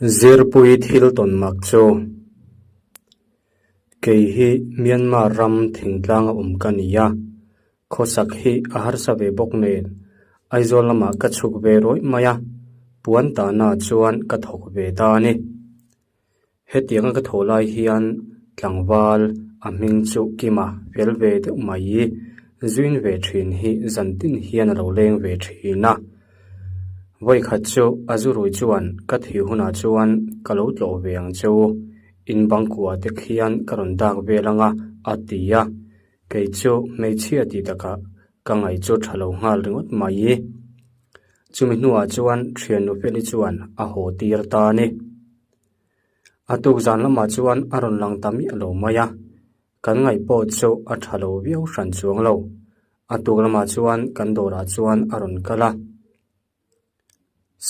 Zirpui thil tawn mak chu kei hi Myanmar ram thingtlanga awm ka ni a, khawsak hi a harsa ve bawk nen Aizawl lamah ka chhuk ve rawih mai a, puan tahna chuan ka thawk ve ta a ni. Hetianga ka thawh lai hian tlangval a hming chu Kima fel ve deuh mai zuin ve thin hi zan tin hian a lo leng ve thin a. Vawikhat chu a zurui chuan ka thih hunah chuan ka lo tlawh ve ang che u, in bangkua te khian ka rawn dak vel anga a ti a, kei chu hmeichhia tih takah ka ngaih chu tha lo nghal ringawt mai. Chumi hnuah chuan thiannu Feli chuan a haw tir ta a ni. A tuk zan lamah chuan a rawn lang ta miah lo mai a, kan ngaih pawh chu a tha lo viau hran chuang lo. A tuk lamah chuan kan dawrah chuan a rawn kal a,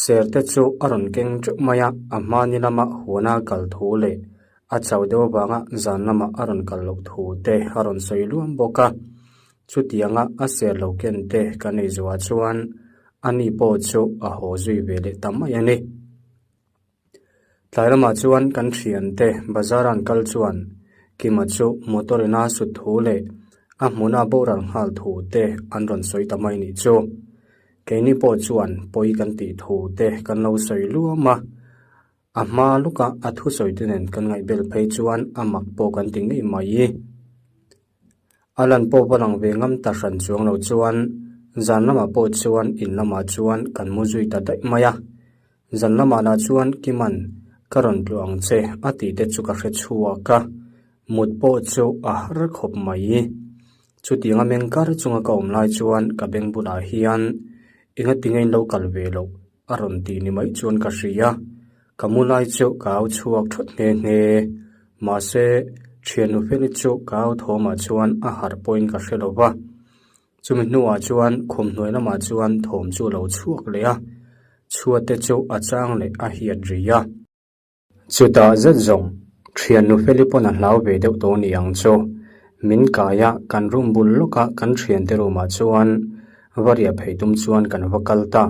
ser te chu a rawn keng teuh mai a, a hmani lama huana kal thu leh a chau deuh avanga zan lamah a rawn kal loh thu te a rawn sawi luam bawk a. Chutianga a ser lo ken te kan ei zuah chuan ani pawh chu a haw zui ve leh ta mai a ni. Tlai lamah chuan kan thiante bazar an kal chuan Kima chu motor in a sut thu leh a hmuna boral nghal thu te an rawn sawi ta mai nih chu. Keini pawh chuan pawi kan tih thu te kan lo sawi luam a, a hma luka a thusawi te nen kan ngaihbel phei chuan a mak pawh kan ti ngei mai. A lan pawh va lang ve ngam ta hran chuang lo chuan zan lamah pawh chuan in lamah chuan kan mu zui ta daih mai a. Zan lamah lah chuan Kiman ka rawn tluah ang che a tih te chu ka hre chhuak a, mut pawh chu a har khawp mai. Chutianga meng kar chunga ka awm lai chuan ka beng bulah hian engatinge in lo kal ve loh a rawn tih ni mai chuan ka hria. Ka mu lai chu ka au chhuak thawt nghe nghe. Mahse, thiannu Feli chu ka au thawmah chuan a harh pawhin ka hre lo va. Chumi hnuah chuan khum hnuai lamah chuan thawm chu a lo chhuak leh a, chhuat te chu a chang leh a hiat ri a. Chutah zet zawng, thiannu Feli pawn a hlau ve deuh tawh ni ang chu. Min kai a, kan room bul lawka kan thiante room ah chuan va riah phei tum chuan kan va kal ta.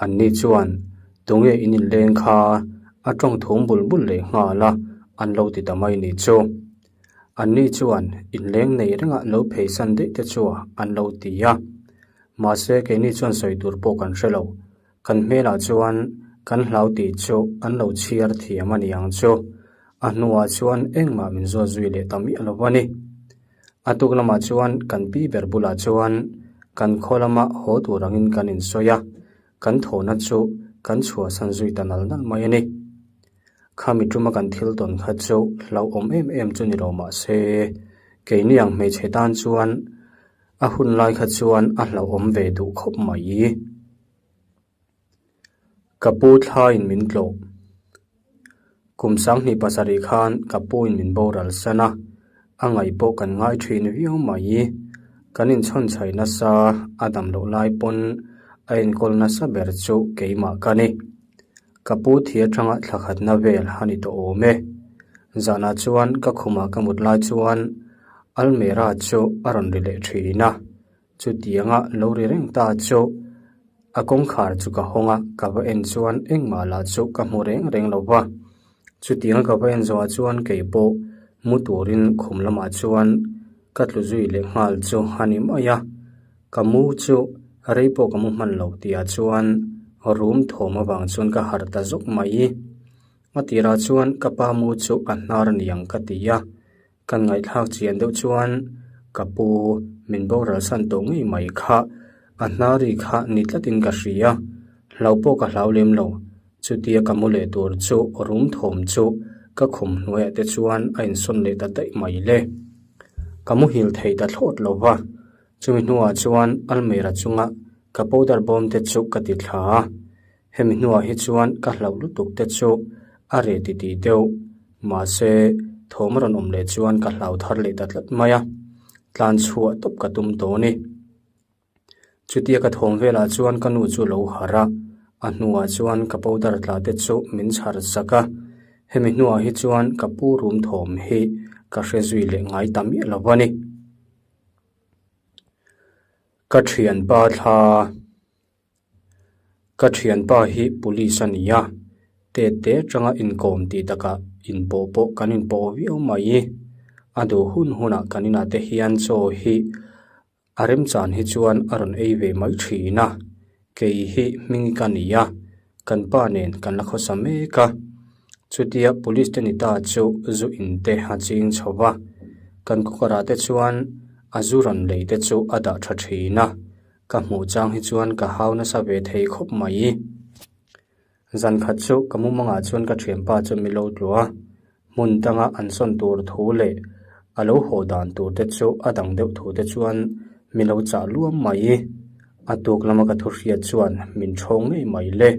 Anni chuan, Tunge in inleng kha? A tawng thum bul bul leh nghal a, an lo ti ta mai ni chu. Anni chuan inleng nei rengah lo pheisan daih te chu an lo ti a. Mahse keini chuan sawi tur pawh kan hre lo. Kan hmelah chuan kan hlau tih chu an lo chhiar thiam a ni ang chu. A hnuah chuan engmah min zawt zui leh ta miah lo a ni. A tuk lamah chuan kan pi ber bulah chuan kan khaw lama haw tur angin kan insawi a, kan thawhna chu kan chhuahsan zui ta nal nal mai a ni. Khami tuma kan thil tawn kha chu hlauhawm em em chu ni lo mah se, keini ang hmeichhe tan chuan a hun lai kha chuan a hlauhawm ve duh khawp mai. Ka pu thlaiin min tlawh. Kum sanghnih pasarih khan ka puin min boral san a, a ngaih pawh kan ngai thin viau mai. Kan inchhawn chhaih nasa a dam loh lai pawn a enkawl nasa ber chu keimah ka ni. Ka pu thi atanga thla khatna vel a ni tawh awm e. Zanah chuan ka khumah ka mut lai chuan Almera chu a rawn ri leh thin a, Chutianga lo ri reng ta chu a kawngkhar chu ka hawng a, ka va en chuan engmah lah chu ka hmu reng reng lo va. Chutianga ka va en zawhah chuan kei pawh mu turin khum lamah chuan ka tlu zui leh nghal chu a ni mai a. Ka mu chu rei pawh ka mu hman lo tihah chuan room thawm avang chuan ka harh ta zawk mai. A tirah chuan ka pa mu chu a hnar aniang ka ti a. Kan ngaihthlak chian deuh chuan ka pu min boral san tawh ngei mai kha a hnari kha ni tlatin ka hria, hlau pawh ka hlau lem lo. Chutia ka mu leh tur chu rum thawm chu ka khum hnuaiah te chuan a insawn leh ta daih mai le. Ka muhil thei ta thlawt lo va, chumi hnuah chuan almera chunga ka powder bawm te chu ka ti thla a. Hemi hnuah hi chuan ka hlauh lutuk te chu a reh ti tih deuh. Mahse, thawm a rawn awm leh chuan ka hlau thar leh ta tlat mai a, tlan chhuah tawp ka tum tawh a ni. Chutia ka thawm velah chuan ka nu chu lo harh a, a hnuah chuan ka powder tla te chu min chhar sak a. Hemi hnuah hi chuan ka pu rum thawm hi ka hre zui leh ngai ta miah lo a ni. Ka thianpa thla. Ka thianpa hi police a ni a, Tet te atanga inkawm tih takah inpawh pawh kan inpawh viau mai. A duh hun hunah kan inah te hian chaw hi a remchan hi chuan a rawn ei ve mai thin a. Kei hi hming ka ni a, kan pa nen kan la khawsa mek a. Chutia police te ni ta chu zu in te a ching chho va, kan cooker ah te chuan a zu rawn lei te chu a dah tha thin a. Ka hmuh chang hi chuan ka hau nasa ve thei khawp mai. Zan khat chu ka mumangah chuan ka thianpa chu mi lo tlu a, hmun danga an sawn tur thu leh a lo haw dan tur te chu a dang deuh thu te chuan mi lo chah luam mai. A tuk lama ka thu hriat chuan min thawng ngei mai le.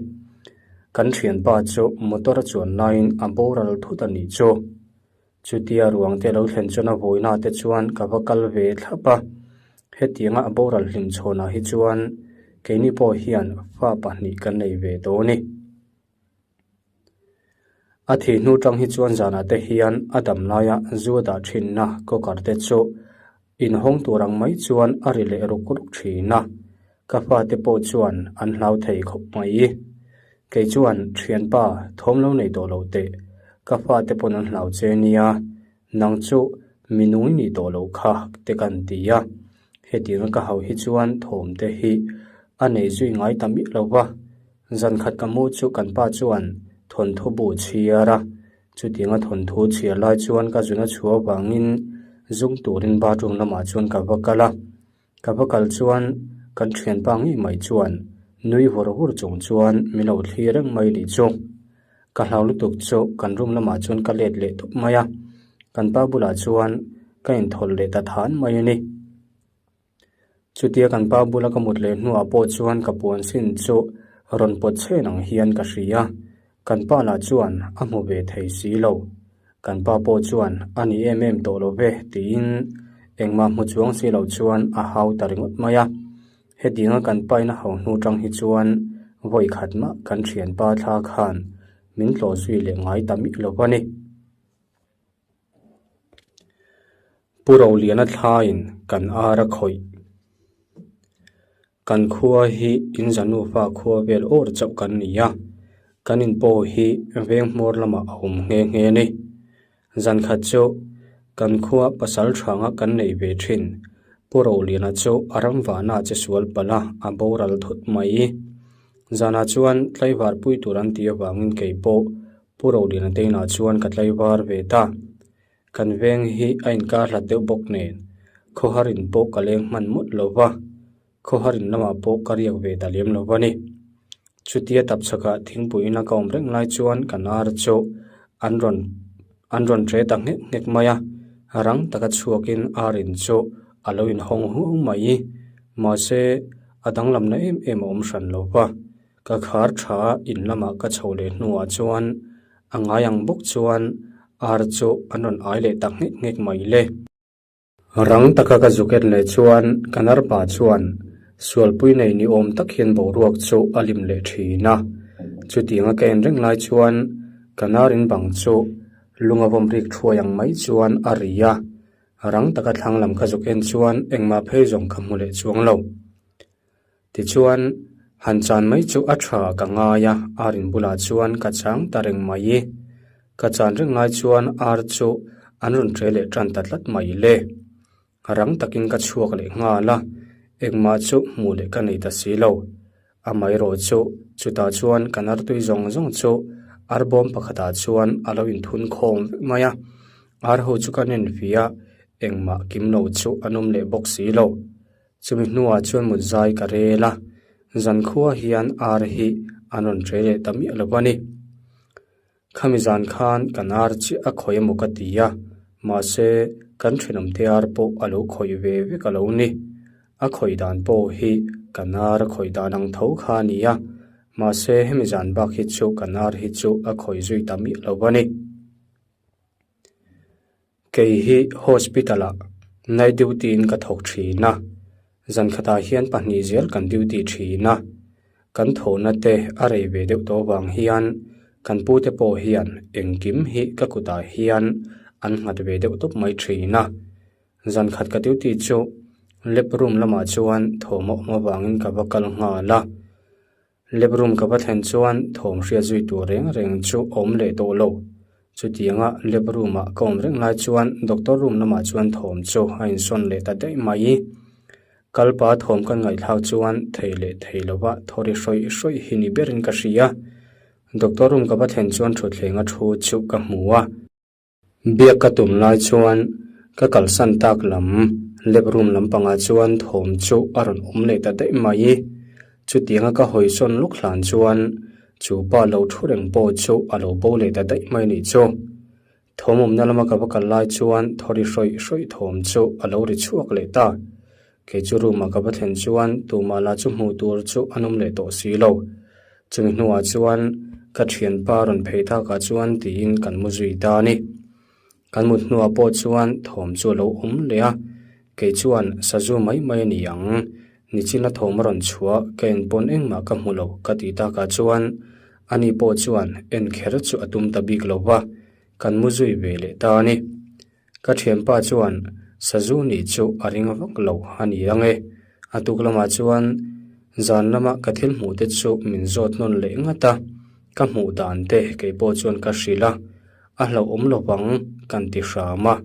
Kan thianpa chu motor a chuan laiin a boral thut a nih chu. Chutia ruang te lo thlen chuan a vawiina te chuan ka va kal ve thlap a, hetianga a boral hlim chhawnah hi chuan keini pawh hian fa pahnih kan nei ve dawn a ni. A thih hnu tang hi chuan zanah te hian a dam laia zu a dah thinna cooker te chu inhawng tur ang mai chuan a ri leh ruk ruk thin a, ka fate pawh chuan an hlau thei khawp mai. Kei chuan, Thianpa, thawm lo nei tawh lo teh, ka fate pawn an hlau che nia, nang chu mi nung i nih tawh loh kha te kan ti a. Hetianga ka hau hi chuan thawm te hi a nei zui ngai ta miah lo va. Zan khat ka mu chu kan pa chuan thawnthu bu chhiar a, Chutianga thawnthu chhiar lai chuan ka zuna chhuah avangin zung turin bathroom lamah chuan ka va kal a. Ka va kal chuan kan thianpa ngei mai chuan nui vur vur chung chuan min lo thlir reng mai nih chu. Ka hlau lutuk chu kan room lamah chuan ka let leh tawp mai a, kan pa bulah chuan ka inthawlh leh ta than mai a ni. Chutia kan pa bula ka mut leh hnuah pawh chuan ka puan sin chu rawn pawt chhen ang hian ka hria. Kan pa lah chuan a hmu ve thei si lo. Kan pa pawh chuan a ni em em tawh lo ve tiin engmah hmu chuang si lo chuan a hau ta ringawt mai a. Hetianga kan paina ho hnu tang hi chuan vawi khat mah kan thianpa thla khan min tlawh zui leh ngai ta miah lo a ni. Pu Roliana thlaiin kan ar a khawih. Kan khua hi in Zanufa khua vel awr chauh kan ni a, kan in pawh hi veng hmawr lamah a awm nghe nghe a ni. Zan khat chu kan khua pasal thanga kan nei ve thin. Pu Roliana chu a ram vahna che sual palh a, a boral thut mai. Zanah chuan tlaivar pui tur an tih avangin kei pawh Pu Roliana te inah chuan ka tlaivar ve ta. Kan veng hi a inkar hlat deuh bawk nen khawhar in pawh ka leng hman mawlh lo va, khawhar in lamah pawh ka riak ve ta lem lo va ni. Chutia tapchhakah thingpui ina ka awm reng lai chuan kan ar chu an rawn an rawn ṭe ta nghek nghek mai a, rang taka chhuakin ar in chu a lo inhawng huau mai. Mahse, a danglamna em em a awm hran lo va. Ka khar tha in lamah ka chho leh hnuah chuan a ngai ang bawk chuan ar chu an rawn ai leh ta nghek nghek mai le. Rang taka ka zuk en leh chuan ka narpa chuan sualpui nei ni awm tak hian boruak chu a lim leh thin a. Chutianga ka en reng lai chuan ka nar in bang chu lung a vawm rik thuai ang mai chuan a ri a. Rang taka thlang lam ka zuk en chuan engmah phei zawng ka hmu leh chuang lo. Tichuan, han chan mai chu a tha ka ngai a, ar in bulah chuan ka chang ta reng mai i. Ka chan reng lai chuan ar chu an rawn ṭe leh ṭan ta tlat mai le. Rang takin ka chhuak leh nghal a, engmah chu hmuh leh ka nei ta si lo. Amaherawh chu chutah chuan kan artui zawng zawng chu ar bawm pakhatah chuan a lo inthun khawm vek mai a. Ar ho chu ka nen fih a, engmah kim lo chu an awm leh bawk si lo. Chumi hnuah chuan mut zai ka rel a, zankhua hian ar hi an rawn ṭe leh ta miah lo a ni. Khami zan khan kan ar chiah a khawih emaw ka ti a, mahse kan ṭhenawmte ar pawh a lo khawih ve vek a lo ni. A khawih dan pawh hi kan ar a khawih dan ang tho kha a ni a, mahse hemi zan bak hi chu kan ar hi chu a khawih zui ta miah lo a ni. Kei hi hospital ah night duty in ka thawk thin a, zan khatah hian pahnih zel kan duty thin a, kan thawhna te a rei ve deuh tawh avang hian kan pu te pawh hian engkim hi ka kutah hian an nghat ve deuh tawp mai thin a, zan khat ka duty chu lab room lamah chuan thawm a awm avangin ka va kal nghal a. Lab room ka va thlen chuan thawm hriat zui tur reng reng chu a awm leh tawh lo. Chutianga lab room ah ka awm reng lai chuan doctor room lamah chuan thawm chu a insawn leh ta daih mai. Kalpa thawm kan ngaihthlak chuan thei leh thei lova thaw ri hrawih hrawih hi ni berin ka hria. Doctor room ka va thlen chuan thutthleng a thu chu ka hmu a. Biak ka tum lai chuan ka kalsan tak lam lab room lampangah chuan thawm chu a rawn awm leh ta daih mai. Chutianga ka hawi sawn lawk hlan chuan chu pa lo thu reng pawh chu a lo bo leh ta daih mai nih chu. Thawm awmna lama ka va kal lai chuan thaw ri hrawih hrawih thawm chu a lo ri chhuak leh ta. Kei chu room ah ka va thlen chuan tumah lah chu hmuh tur chu an awm leh tawh si lo. Chumi hnuah chuan ka thianpa rawn phei takah chuan tiin kan mu zui ta a ni. Kan mut hnuah pawh chuan thawm chu a lo awm leh a, kei chuan sazu mai mai a ni ang, nichina thawm a rawn chhuah ka en pawn engmah ka hmu lo ka tih takah chuan ani pawh chuan en kher chu a tum ta bik lo va, kan mu zui ve leh ta a ni. Ka thianpa chuan sazu nih chu a ring vak lo a ni ang e. A tuk lamah chuan zan lama ka thil hmuh te chu min zawt nawn leh ngat a, ka hmuh dan te kei pawh chuan ka hrilh a, a hlauhawm lo vang kan ti hram a.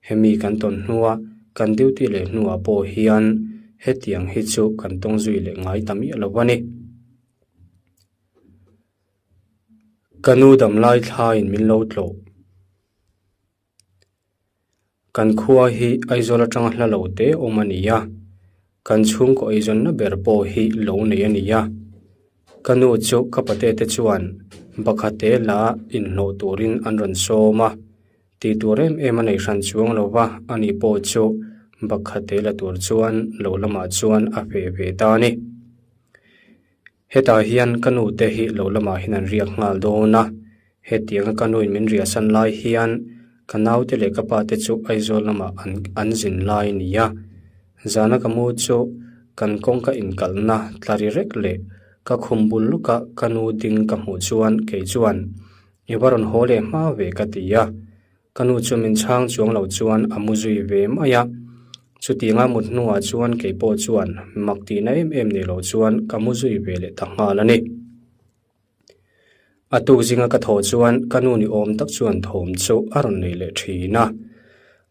Hemi kan tawn hnua kan duty leh hnuah pawh hian hetiang hi chu kan tawng zui leh ngai ta miah lo a ni. Ka nu damlai thlaiin min lo tlawh. Kan khua hi Aizawl atanga hla lo te awm a ni a, kan chhungkaw eizawnna ber pawh hi lo nei a ni a. Ka nu chu ka pate te chuan Bakhate la inhlawh turin an rawn sawm a, tih tur em em a nei hran chuang lo va, ani pawh chu Bakhate la tur chuan lo lamah chuan a feh ve ta a ni. Hetah hian ka nu te hi lo lamah hian an riak nghal dawn a, hetianga ka nuin min riahsan lai hian ka naute leh ka pa te chu Aizawl lamah an an zin lai a ni a. Zana ka mu chu kan kawngka inkalhna tla ri rek leh ka khum bul lawka ka nu ding ka hmuh chuan kei chuan i va rawn haw leh hma ve ka ti a. Ka nu chu min chhang chuang lo chuan a mu zui ve mai a, chutianga mut hnuah chuan kei pawh chuan mak tihna em em nei lo chuan ka mu zui ve leh ta nghal a ni. A tuk zinga ka thawh chuan ka nu ni awm tak chuan thawm chu a rawn nei leh thin a,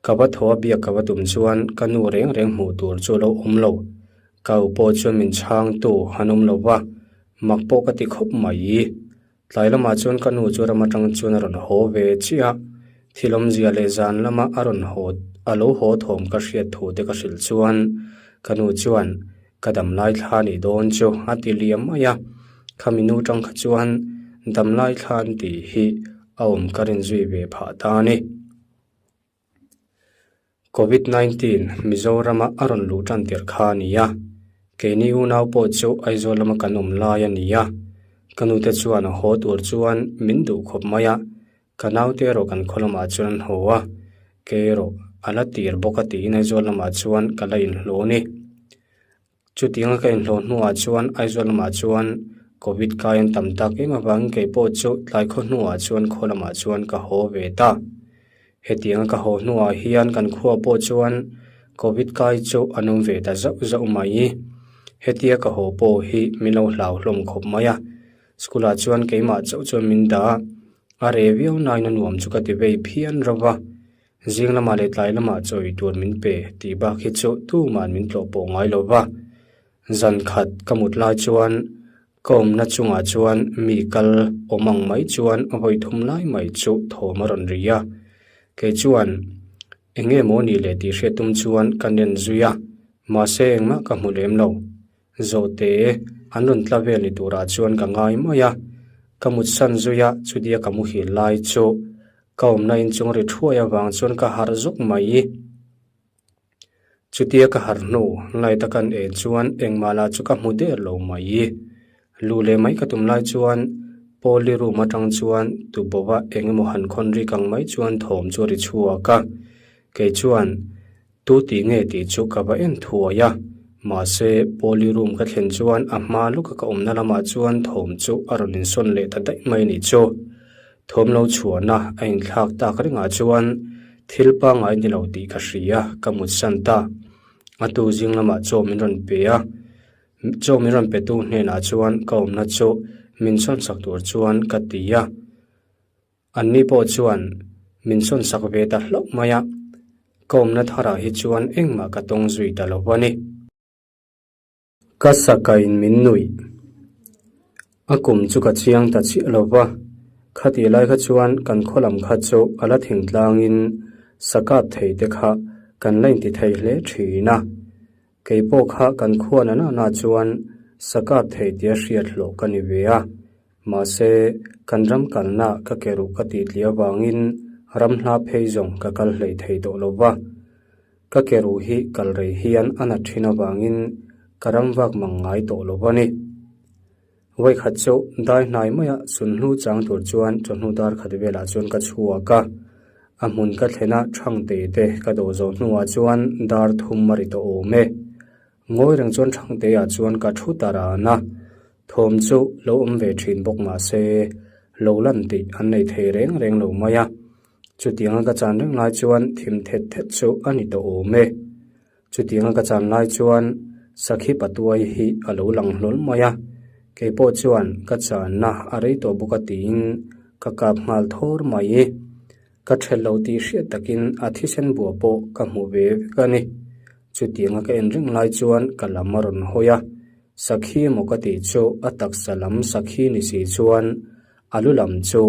ka va thaw a biak ka va tum chuan ka nu reng reng hmuh tur chu a lo awm lo. Ka u pawh chuan min chhangtu an awm lo va, mak pawh ka ti khawp mai. Tlai lamah chuan ka nu chu ram atang chuan a rawn haw ve chiah a, thil awmzia leh zan lama a rawn haw a lo haw thawm ka hriat thu te ka hrilh chuan ka nu chuan ka dam lai thla nih dawn chu a ti liam mai a, khami nu tang kha chuan dam lai thla an tih hi a awm ka rin zui ve phah ta a ni. Covid 19 Mizorama a rawn luh tan tirh kha a ni a, keini unau pawh chu Aizawl lama kan awm lai a ni a, ka nute chuan a haw tur chuan min duh khawp mai a, ka naute erawh kan khaw lamah chuan an haw a, kei erawh a la tir bawk a tiin Aizawl lamah chuan ka la inhlawh a ni. Chutianga ka inhlawh hnuah chuan Aizawl lamah chuan Covid kai an tam tak em avangin kei pawh chu tlai khaw hnuah chuan khaw lamah chuan ka haw ve ta. Hetianga ka haw hnuah hian kan khua pawh chuan Covid kai chu an awm ve ta zauh zauh mai. Hetia ka haw pawh hi min lo hlau hlawm khawp mai a, school ah chuan keimah chauh chuan min dah a, a reh viau nain a nuam chu ka ti vei phian reuh va. Zing lamah leh tlai lamah chawi tur min pe tih bak hi chu tuman min tlawh pawh ngai lo va. Zan khat ka mut lai chuan ka awmna chungah chuan mi kal awm ang mai chuan vawi thum lai mai chu thawm a rawn ri a. Kei chuan eng nge maw ni leh tih hriat tum chuan ka nen zui a, mahse engmah ka hmu lem lo. Zawhte an rawn tla vel ni turah chuan ka ngai mai a, ka mutsan zui a chutia ka muhil lai chu Ka awmna inchung ri thuai avang chuan ka harh zuk mai. Chutia ka harh hnu light a kan en chuan engmah lah chu ka hmu der lo mai. Luh leh mai ka tum lai chuan Pauli room atang chuan tuboh-a eng emaw han khawn rik ang mai chuan thawm chu a ri chhuak a. Kei chuan Tu tih nge tih chu ka va en thuai a, mahse Pauli room ka thlen chuan a hma lawka ka awmna lamah chuan thawm chu a rawn insawn leh ta daih mai a nih chu. Thawm lo chhuahna a inthlak tak rengah chuan thil pangngai ni lo tih ka hria, ka mutsan ta. A tu zing lamah chaw min rawn pe a. Chaw min rawn petu hnenah chuan ka awmna chu min sawnsak tur chuan ka ti a. Anni pawh chuan min sawnsak ve ta hlauh mai a, ka awmna tharah hi chuan engmah ka tawng zui ta lo a ni. Ka sakain min nuih. A kum chu ka chiang ta chiah lo va, khatih lai kha chuan kan khaw lam kha chu a la thing tlangin sa kap thei te kha kan la inti thei hle thin a. Kei pawh kha kan khua na na chuan sa kap thei tia hriat hlawh ka ni ve a, mahse kan ram kalna ka ke ruh ka tih tliah avangin ram hla phei zawng ka kal hlei thei tawh lo va. Ka ke ruh hi kal rei hian a nat thin avangin ka ram vak mang ngai tawh lo a ni. Vawikhat chu dai hnai maia sunhlu chang tur chuan chawhnu dar khat velah chuan ka chhuak a, a hmun ka thlena Thangte te ka dawh zawh hnuah chuan dar thum a ri tawh awm e. Ngawi reng chuan Thangte ah chuan ka thu ta ran a, thawm chu lo awm ve thin bawk mah se lo lan tih an nei thei reng reng lo mai a. Chutianga ka chan reng lai chuan thim thet thet chu a ni tawh awm e. Chutianga ka chan lai chuan Sakhi Patuai hi a lo lang hlawl mai a, kei pawh chuan ka channa a rei tawh bawk a tiin ka kap nghal thawr mai. Ka ṭhelh lo tih hriat takin a thisen buah pawh ka hmu ve vek a ni. Chutianga ka en reng lai chuan ka lam a rawn hawi a, Sakhi emaw ka tih chu a taksa lam Sakhi ni si chuan A lu lam chu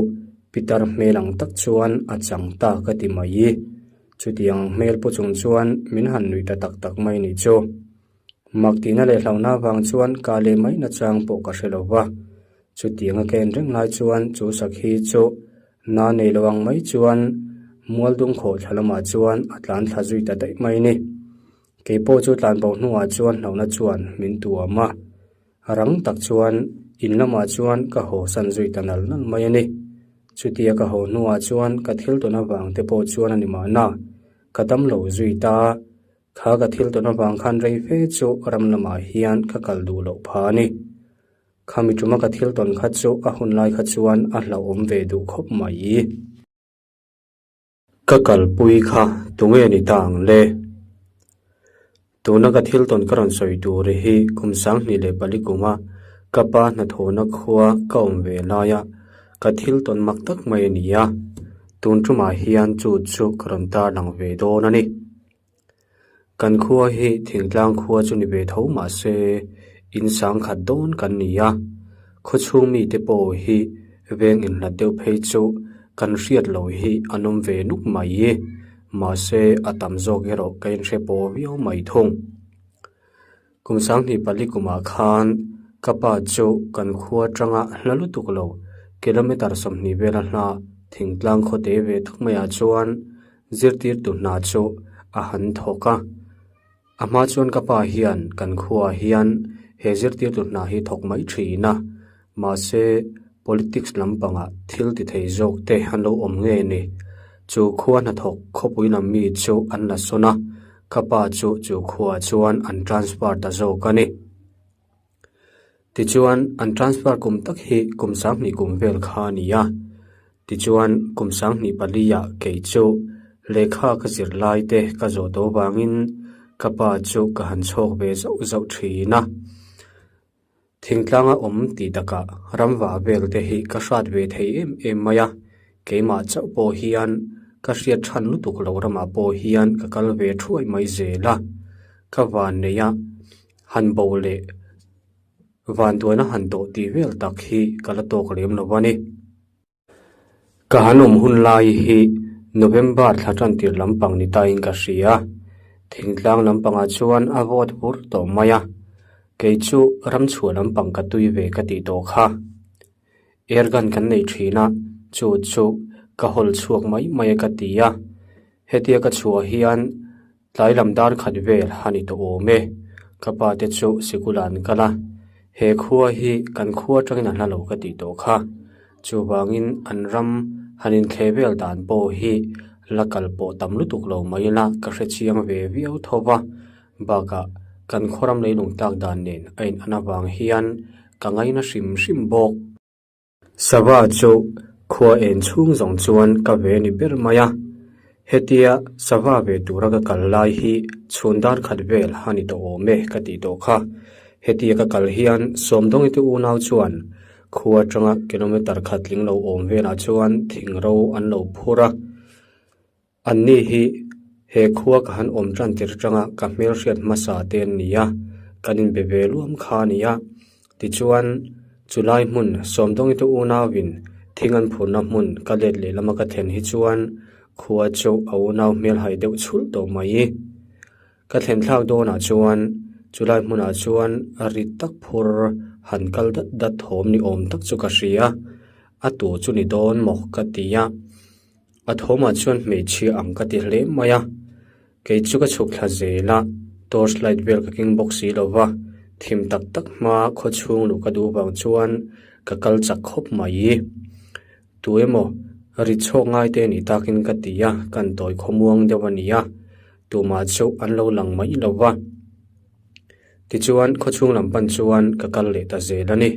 Pitar hmel ang tak chuan a chang ta ka ti mai. Chutiang hmel pu chung chuan min han nuih ta tak tak mai nih chu. Mak tihna leh hlauhna avang chuan ka leh mai nachang pawh ka hre lo va. Chutianga ka en reng lai chuan chu sakhi chu na nei lo ang mai chuan mualdung khawh thla lamah chuan a tlan thla zui ta daih mai ni. Kei pawh chu tlan bo hnuah chuan hlauhna chuan min tuam a. Rang tak chuan in lamah chuan ka haw san zui ta nal nal mai a ni. Chutia ka haw hnuah chuan ka thil tawn avang te pawh chuan a ni mahna, ka dam lo zui ta. Kha ka thil tawn avang khan rei fe chu ram lamah hian ka kal duh loh pha a ni. Khami tuma ka thil tawn kha chu a hun lai kha chuan a hlauhawm ve duh khawp mai. Ka kalpui kha tunge ni ta ang le? Tuna ka thil tawn ka rawn sawi tur hi kum 2004 kuma ka pa hnathawhna khua ka awm ve laia ka thil tawn mak tak mai a ni a, tun tumah hian chu chu ka rawn tarlang ve dawn a ni. Kan khua hi thingtlang khua chu ni ve tho mah se in sangkhat dawn kan ni a, khawchhung mite pawh hi veng inhlat deuh phei chu kan hriat loh hi an awm ve nuk mai mahse a tam zawk erawh ka inhre pawh viau mai thung. Kum 24 kumah khan ka pa chu kan khua atanga hla lutuk lo kilometer 20 vela hla thingtlang khawte ve tak maiah chuan zirtirtu hna chu a han thawk a. A hma chuan ka pa hian kan khuaah hian he zirtirtu hna hi thawk mai thin a, mahse politics lampangah thil ti thei zawk te an lo awm nge ni. Chu khua hnathawk khawpui lam mi chu an la sawn a, ka pa chu chu khuaah chuan an transfer ta zawk a ni. Tichuan an transfer kum tak hi kum 20 kum vel kha a ni a, tichuan kum 24 ah kei chu lehkha ka zir lai te ka zawh tawh vangin ka pa chu ka han chhawk ve zauh zauh thin a. Thingtlanga awm tih takah ramvah vel te hi ka hrat ve thei em em mai a, keimah chauh pawh hian ka hriat than lutuk lo ramah pawh hian ka kal ve thuai mai zel a, ka van nei a, han bo leh vanduaina han tawh tih vel tak hi ka la tawk lem lo a ni. Ka han awm hun lai hi November thla tan tir lampang ni tain ka hria. Thingtlang lampangah chuan a vawt vur tawh mai a, kei chu ramchhuah lampang ka tui ve ka tih tawh kha. Air gun kan nei thin a, chu chu ka hawl chhuak mai mai a ka ti a. Hetia ka chhuah hian Tlai lam dar khat vel a ni tawh awm e. Ka pa te chu sikul ah an kal a, he khua hi kan khua atangin a hla lo ka tih tawh kha. Chuvangin an ram han inthleh vel dan pawh hi la kal pawh tam lutuk lo mai ila ka hre chiang ve viau tho va. Bakah kan khawram leilung tlak dan nen a in an avang hian ka ngaina hrim hrim bawk. Sava chu khua en chhung zawng chuan ka ve ni ber mai a, hetia sava ve tura ka kal lai hi chhun dar khat vel a ni tawh awm e ka tih tawh kha. Hetia ka kal hian Sawmdawngi te unau chuan khua atanga kilometer khat tling lo awm velah chuan thing ro an lo phur a. Anni hi he khua ka han awm tan tir atanga ka hmelhriat hmasa te an ni a, kan inbe ve luam kha a ni a. Tichuan, chulai hmun Sawmdawngi te unauin thing an phurna hmun ka let leh lama ka thlen hi chuan khua chu a unau hmelhai deuh chhulh tawh mai. Ka thlen thlak dawnah chuan chulai hmunah chuan ri tak phur han kal dat dat thawm ni awm tak chu ka hria, a tu chu ni dawn maw ka ti a. A thawmah chuan hmeichhia ang ka ti hle mai a, kei chu ka chhuk thla zel a, torch light vel ka keng bawk si lo va, thim tak tak hma khaw chhung luh ka duh vang chuan ka kal chak khawp mai. Tu emaw ri chhuak ngai te ni takin ka ti a, kan tawi khawmuang deuh a ni a, tumah chu an lo lang mai lo va. Tichuan khaw chhung lam pan chuan ka kal leh ta zel a ni.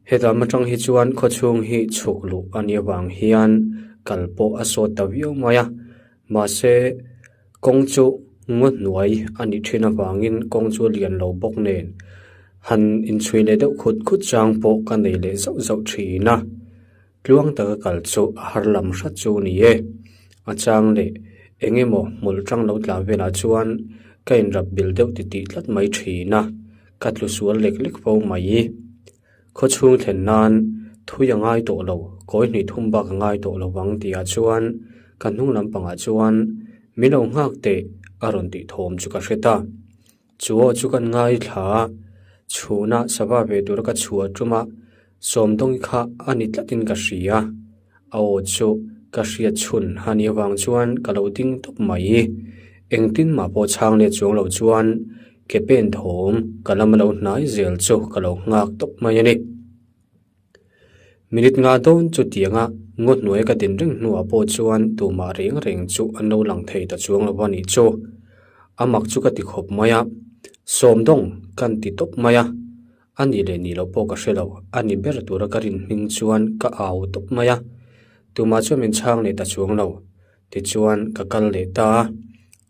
Hetam atang hi chuan khaw chhung hi chhuk luh a nih avang hian kal pawh a sawt ta viau mai a, mahse kawng chu ngaw hnuai a nih thin avangin kawng chu lian lo bawk nen han inchhui leh deuh khut khut chang pawh ka nei leh zauh zauh thin a, tluang taka kal chu a har lam hrat chu a ni e. A chang leh eng emaw hmul tang lo tla velah chuan ka inrap bil deuh titih tlat mai thin a. Ka tlu sual lek lek fo mai. Khaw chhung thlen nan thui a ngai tawh lo, kawi hnih thum bak a ngai tawh lo vang tihah chuan ka hnung lampangah chuan min lo nghak teh a rawn tih thawm chu ka hre ta. Chu aw chu kan ngaithla a, chhunah sava ve tura ka chhuah ṭuma Sawmdawngi kha a ni tlatin ka hria. A aw chu ka hriat chhun a nih avang chuan ka lo ding tawp mai. Engtin mah pawh chhang leh chuang lo chuan ke pen thawm ka lam a lo hnai zel chu ka lo nghak tawp mai a ni. Minute nga dawn chu tianga ngaw hnuai ka din reng hnuah pawh chuan tumah reng reng chu an lo lang thei ta chuang lo a nih chu. A mak chu ka ti khawp mai a, Sawmdawng kan ti tawp mai a. A nih leh nih loh pawh ka hre lo, a ni ber tura ka rin hming chuan ka au tawp mai a, tumah chuan min chhang leh ta chuang lo. Tichuan ka kal leh ta a,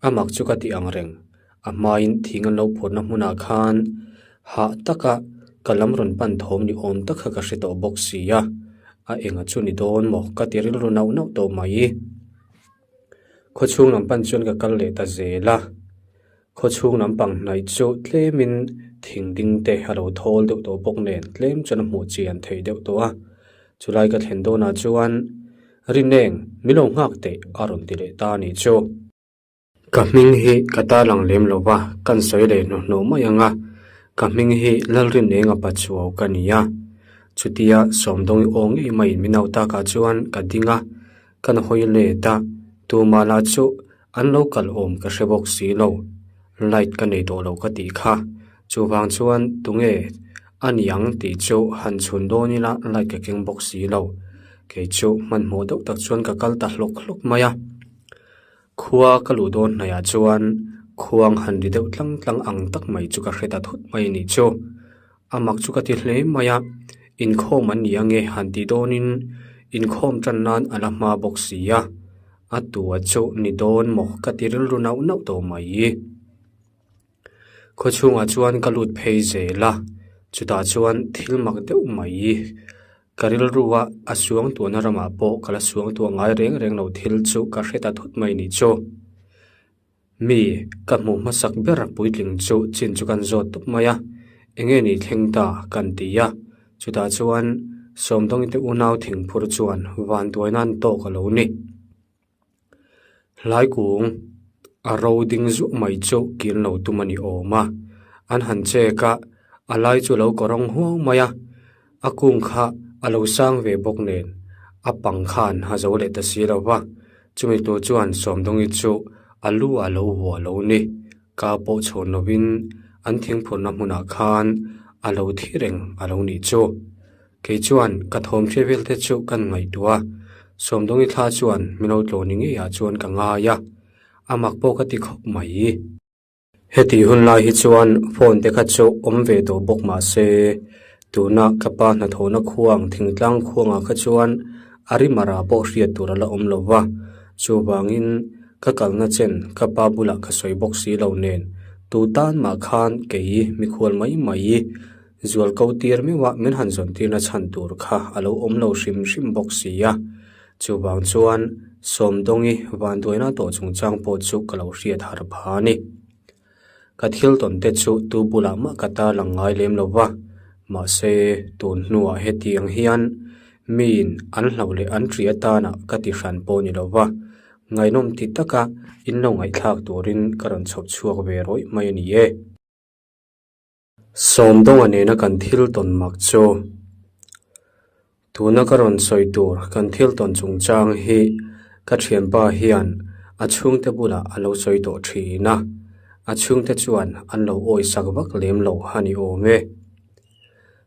a mak chu ka ti ang reng, a hmain thing an lo phurhna hmunah khan hah taka ka lam rawn pan thawm ni awm tak kha ka hre tawh bawk si a, a enga chu ni dawn maw ka ti rilru nauh nauh tawh mai. Khawchhung lam pan chuan ka kal leh ta zel a. Khawchhung lampang hnaih chu tlemin thing ding te a lo thawl deuh tawh bawk nen tlem chuan a hmuh chian theih deuh tawh a. Chulai ka thlen dawnah chuan Rineng min lo nghak teh a rawn ti leh ta a nih chu. Ka hming hi ka ta lang lem lo va, kan sawi leh hnuhnawh mai ang a. Ka hming hi Lalrinenga Pachuau ka ni a. Chutia Sawmdawngi aw ngei maiin min au takah chuan ka ding a. Kan hawi let a, tumah lah chu an lo kal awm ka hre bawk si lo. Light ka nei tawh lo ka tih kha. Chuvang chuan tunge a ni ang tih chu han chhun dawn ila light ka keng bawk si lo. Kei chu hmanhmawh deuh tak chuan ka kal ta hlawk hlawk mai a. Khua ka luh dawn hnaihah chuan khuang han ri deuh tlang tlang ang tak mai chu ka hre ta thut mai a nih chu. A mak chu ka ti hle mai a, inkhawm an ni ange han tih dawnin inkhawm tan nan a la hma bawk si a, a tua chu ni dawn maw ka ti rilru nauh nauh tawh mai. Khawchhungah chuan ka lut phei zel a, chutah chuan thil mak deuh mai ka rilrua a suang tuahna ramah pawh ka la suang tuah ngai reng reng lo thil chu ka hre ta thut mai nih chu. Mi, ka hmuh hmasak ber puitling chu chin chu kan zawt tawp mai a, enge ni thleng ta kan ti a, chutah chuan Sawmdawngite unau thingphur chuan vanduai nan tawk a lo ni. Hlai kung a ro ding zuah mai chu kil lo tum a ni awm a, an han chek a, a lai chu a lo kawrawng huau mai a, a kung kha a lo sang ve bawk nen a pang khan a zo leh ta si lo va, chumi tur chuan Sawmdawngi chu a lu ah lo huah lo ni, ka pawh chhawn lovin an thingphurna hmunah khan a lo thi reng a lo nih chu. Kei chuan ka thawm hre vel te chu kan ngaihtuah a, Sawmdawngi thla chuan min lo tlaw ni ngeiah chuan ka ngai a, a mak pawh ka ti khawp mai. Heti hun lai hi chuan phone te kha chu awm ve tawh bawk mah se, tuna ka pa hnathawhna khuang thingtlang khuangah kha chuan a rimara pawh hriat tur a la awm lo va, chuvangin ka kalna chen ka pa bulah ka sawi bawk si lo nen. Tu tan mah khan kei mikhual mai mai zual ko tir meuh a min han zawn tirna chhan tur kha a lo awm lo hrim hrim bawk si a. Chuvang chuan Sawmdawngi vanduaina tawh chungchang pawh chu ka lo hriat har pha a ni. Ka thil tawn te chu tu bulah mah ka ta lang ngai lem lo va, mahse tun hnuah hetiang hian miin an hlauh leh an ṭih atana ka ti hran pawh ni lo va, ngaihnawm ti taka in lo ngaihthlak turin ka rawn chhawp chhuak ve rawih mai a ni e. Sawmdawnga nena kan thil tawn mak chu tuna ka rawn sawi tur kan thil tawn chungchang hi ka thianpa hian a chhungte bulah a lo sawi tawh thin a, a chhungte chuan an lo awisak vak lem lo a ni awm e.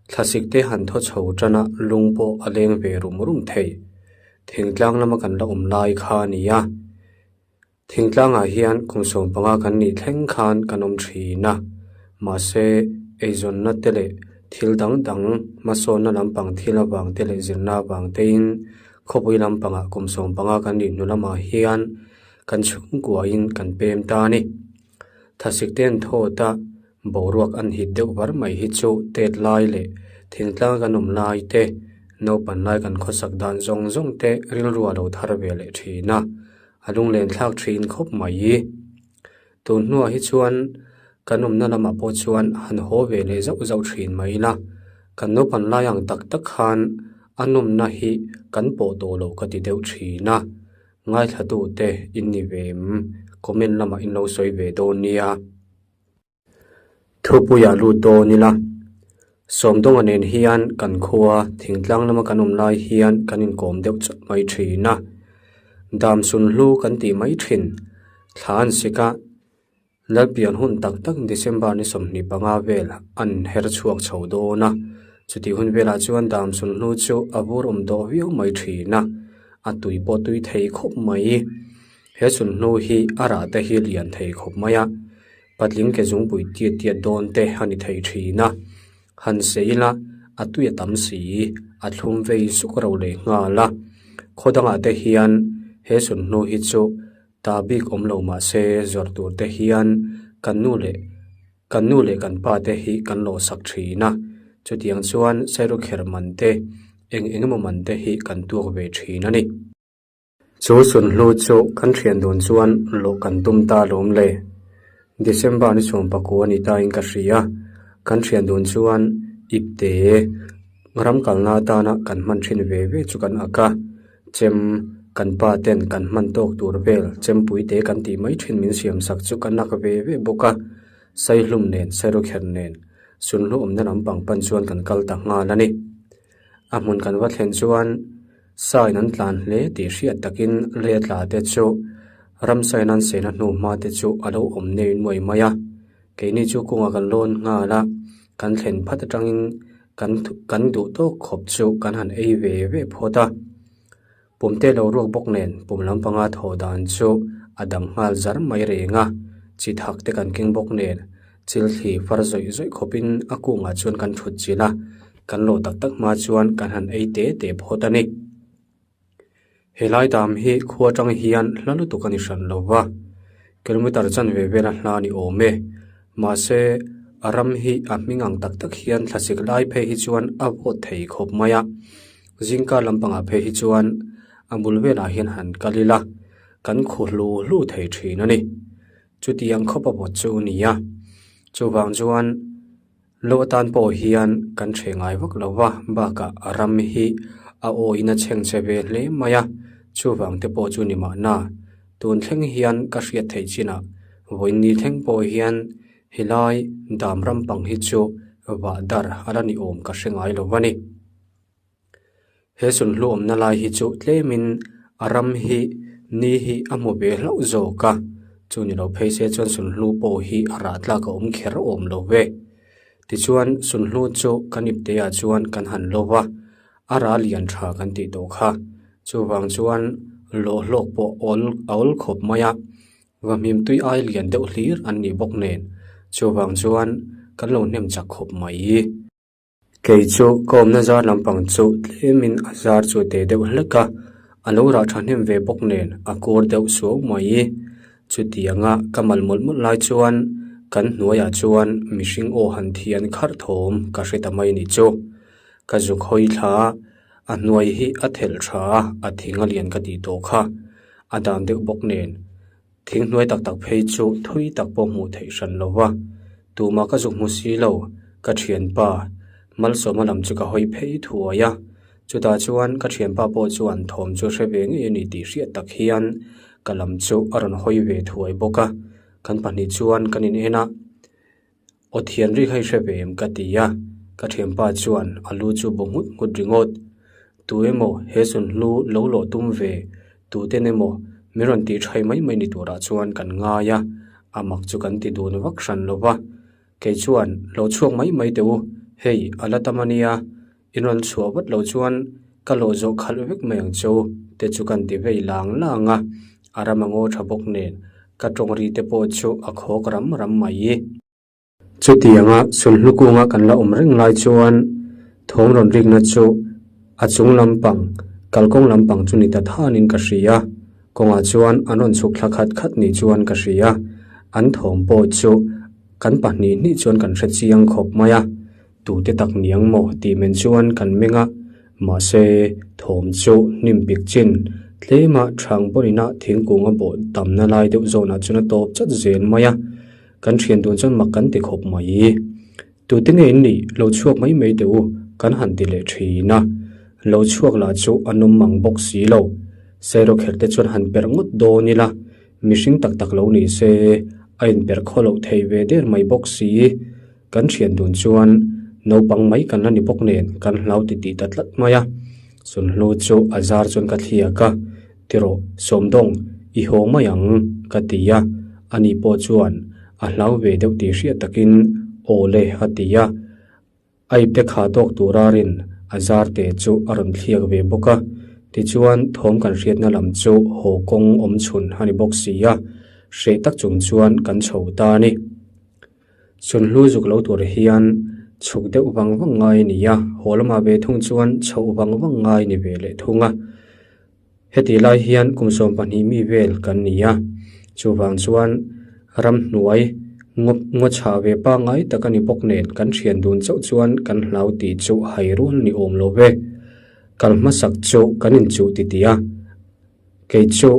Thlasik te han thaw chho tan a lung pawh a leng ve rum rum thei. Thingtlang lama kan la awm lai kha a ni a. Thingtlangah hian kum 15 kan nih thleng khan kan awm thin a, mahse eizawnna te leh thil dang dang hmasawnna lampang thil avang te leh zirna avang tein khawpui lampangah kum 15 kan nih hnu lamah hian kan chhungkuain kan pem ta a ni. Thlasik te an thawt a, Boruak an hit deuh var mai hi chu tet lai leh thingtlang kan awm lai te, naupan lai kan khawsak dan zawng zawng te rilru a lo thar ve leh thin a, a lunglen thlak thin khawp mai. Tun hnuah hi chuan kan awmna lamah pawh chuan han haw ve leh zauh zauh thin mai ila, kan naupan lai ang tak tak khan a nawmna hi kan pawh tawh lo ka ti deuh thin a, ngaithlatute in ni ve em? Comment lamah in lo sawi ve dawn nia. Thupuiah lut dawn ila, Sawmdawnga nen hian kan khua thingtlang lama kan awm lai hian kan inkawm deuh chawt mai thin a, dam sunhlu kan tih mai thin. Thla an sik a, Lalpian hun tak tak December ni 25 vel an her chhuak chho dawn a, chutih hun velah chuan dam sunhlu chu a vur awm tawh viau mai thin a, a tui pawh tui thei khawp mai. He sunhlu hi a rah te hi lian thei khawp mai a. Patling ke zungpui tiat tiat dawn te a ni thei thin a, han sei ila a tui a tam si, a thlum vei suk ro leh nghal a. Khaw dangah te hian he sunhnu hi chu ta bik awm lo mah se zawrh tur te hian kan nu leh kan nu leh kan pa te hi kan lawh sak thin a, chutiang chuan sairawkherh man te eng eng emaw man te hi kan tuak ve thin a ni. Chu sunhlu chu kan thian dun chuan luh kan tum ta lawm le. December ni 19 a ni ta in ka hria. Kan thian dun chuan ipte ram kalna atana kan hman thin ve ve chu kan ak a. Chem kan pa ten kan hman tawk tur vel chempui te kan tih mai thin min siam sak chu kan ak ve ve bawk a. Saihlum nen sairawkherh nen sunhlu awmna lampang pan chuan kan kal ta nghal a ni. A hmun kan va thlen chuan sign an tlan hle tih hriat takin lei a tla te chu ramsa in an sehna hnu hma te chu a lo awm nei nuai mai a keini chu kawngah kan lawn nghal a kan thlen phat atangin kan kan duh tawk khawp chu kan han ei ve ve phawt a pum te lo ruak bawk nen pum lampanga thawh dan chu a dang nghal zar mai reng a chi thak te kan keng bawk nen chil thli far zawih zawih khawpin a kungah chuan kan thut chilh a kan lawh tak tak hma chuan kan han ei te te phawt a ni. Helai dam hi khua atang hian hla lutuk a ni hran lo va, kilometer chanve vela hla a ni awm e. Mahse, a ram hi a hming ang tak tak hian thlasik lai phei hi chuan a vawt thei khawp mai a, zingkar lampangah phei hi chuan a bul velah hian han kal ila kan khu hlu hlu thei thin a ni. Chutiang khawp a vawt chu a ni a, chuvang chuan. Lo atan pawh hian kan hreh ngai vak lo va, bakah a ram hi a awiin a chheng che ve hle mai a, chuvang te pawh chu ni mahna. Tun thleng hian ka hriat theih chinah vawiin thleng pawh hian helai dam ram pang hi chu vah dar a la ni awm ka hre ngai lo va ni. He sunhlu awmna lai hi chu tlemin a ram hi ni hi a hmu ve hlauh zawk a, chu ni lo phei se chuan sunhlu pawh hi a rah tlak a awm kher awm lo ve. Tichuan sunhlu chu kan ipte ah chuan kan han lo va, a rah lian tha kan tih tawh kha. Chuvang chuan lawh hlawk pawh awl a awl khawp mai a, vahmim tui ai lian deuh hlir an nih bawk nen chuvang chuan kan lo hnem chak khawp mai. Kei chu ka awmna zar lampang chu tlemin a zar chu teh deuh hlek a, a lo rah thahnem ve bawk nen a kur deuh suau mai. Chutianga ka mal mawlh mawlh lai chuan Kan hnuaiah chuan mihring aw han thian kharh thawm ka hre ta mai ni chu. Ka zuk hawi thla a, a hnuai hi a thelh tha a, a thing a lian ka tih tawh kha. A dan deuh bawk nen. Thing hnuai tak tak phei chu thui tak pawh hmuh theih hran lo va. Tumah ka zuk hmu si lo, ka thianpa Malsawma lam chu ka hawi phei thuai a. Chutah chuan ka thianpa pawh chuan thawm chu hre ve ngei a ni tih hriat tak hian ka lam chu a rawn hawi ve thuai bawk a. Kan pahnih chuan kan in en a, Aw thian ri kha i hre ve em? ka ti a, ka thianpa chuan a lu chu bu nghut nghut ringawt. Tu emaw he sunhlu lo lawh tum ve, tuten emaw min rawn tih thai mai mai ni turah chuan kan ngai a, a mak chu kan ti dun vak hran lo va. Kei chuan lo chhuak mai mai teh u, hei a la tam a nia, In rawn chhuah vat lo chuan ka lawh zawh khalh vek mai ang cheu te chu kan ti vei lang lang a, a ram a ngaw tha bawk nen ka tawng ri te pawh chu a khawk ram ram mai. Chutianga sunhlu kunga kan la awm reng lai chuan thawm rawn rikna chu a chung lampang, kalkawng lampang chu ni ta thanin ka hria. Kawngah chuan an rawn chhuk thla khat khat ni chuan ka hria, an thawm pawh chu kan pahnih hnih chuan kan hre chiang khawp mai a. Tute tak niang maw tih men chuan kan meng a, mahse thawm chu hnim pik chin tlema thang pawhin a thingkung a bawh tamna lai deuh zawnah chuan a tawp chat zel mai a, kan thian dun chuan mak kan ti khawp mai. Tute nge in nih lo chhuak mai mai teh u kan han ti leh thin a, lo chhuak lah chu a nawm mang bawk si lo. Sairawkherh te chuan han perh ngawt dawn ila mihring tak tak lo ni se a inperh khaw loh thei ve der mai bawk si. Kan thian dun chuan naupang mai kan la ni bawk nen kan hlau ti tih ta tlat mai a. Sunhlu chu a zar chuan ka thliak a, Tirawh, Sawmdawng, i haw mai ang, ka ti a. Ani pawh chuan a hlau ve deuh tih hriat takin, Aw le, a ti a. A ipte kha tawk tura rin a zar te chu a rawn thliak ve bawk a. Tichuan, thawm kan hriatna lam chu haw kawng awm chhun a ni bawk si a, hreh tak chung chuan kan chho ta a ni. Sunhlu zuk lo tur hian chhuk deuh vang vang ngai a ni a, haw lamah ve thung chuan chhoh vang vang ngai ni ve leh thung a. Heti lai hian kum 12 mi vel kan ni a, chuvang chuan ramhnuai ngaw ngaw chhah ve pangngai tak a ni bawk nen kan thian dun chauh chuan kan hlau tih chu hai rual ni awm lo ve. Kal hmasak chu kan inchuh titih a. Kei chu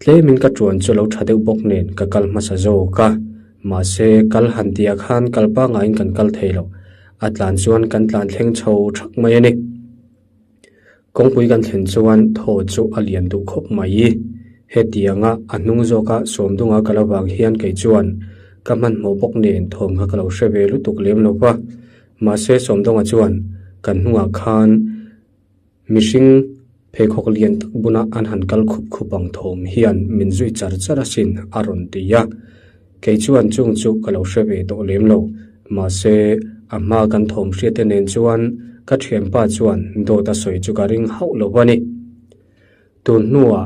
tlemin ka tuan chu lo tha deuh bawk nen ka kal hmasa zawk a, mahse kal han tih ah khan kal pangaiin kan kal thei lo, a tlan chuan kan tlan thleng chho thak mai a ni. Kawngpui kan thlen chuan thaw chu a lian duh khawp mai. Hetianga a hnung zawka sawmdunga kal avang hian kei chuan ka hmanhmawh bawk nen thawm kha ka lo hre ve lutuk lem lo va, mahse sawmdunga chuan kan hnungah khan Mihring pheikhawk lian tak buna an han kal khup khup ang thawm hian min zui char char asin a rawn ti a. Kei chuan chung chu ka lo hre ve tawh lem lo. Mahse, a hma kan thawm hriat te nen chuan ka thianpa chuan dawt a sawi chu ka ring hauh lo a ni. Tun hnuah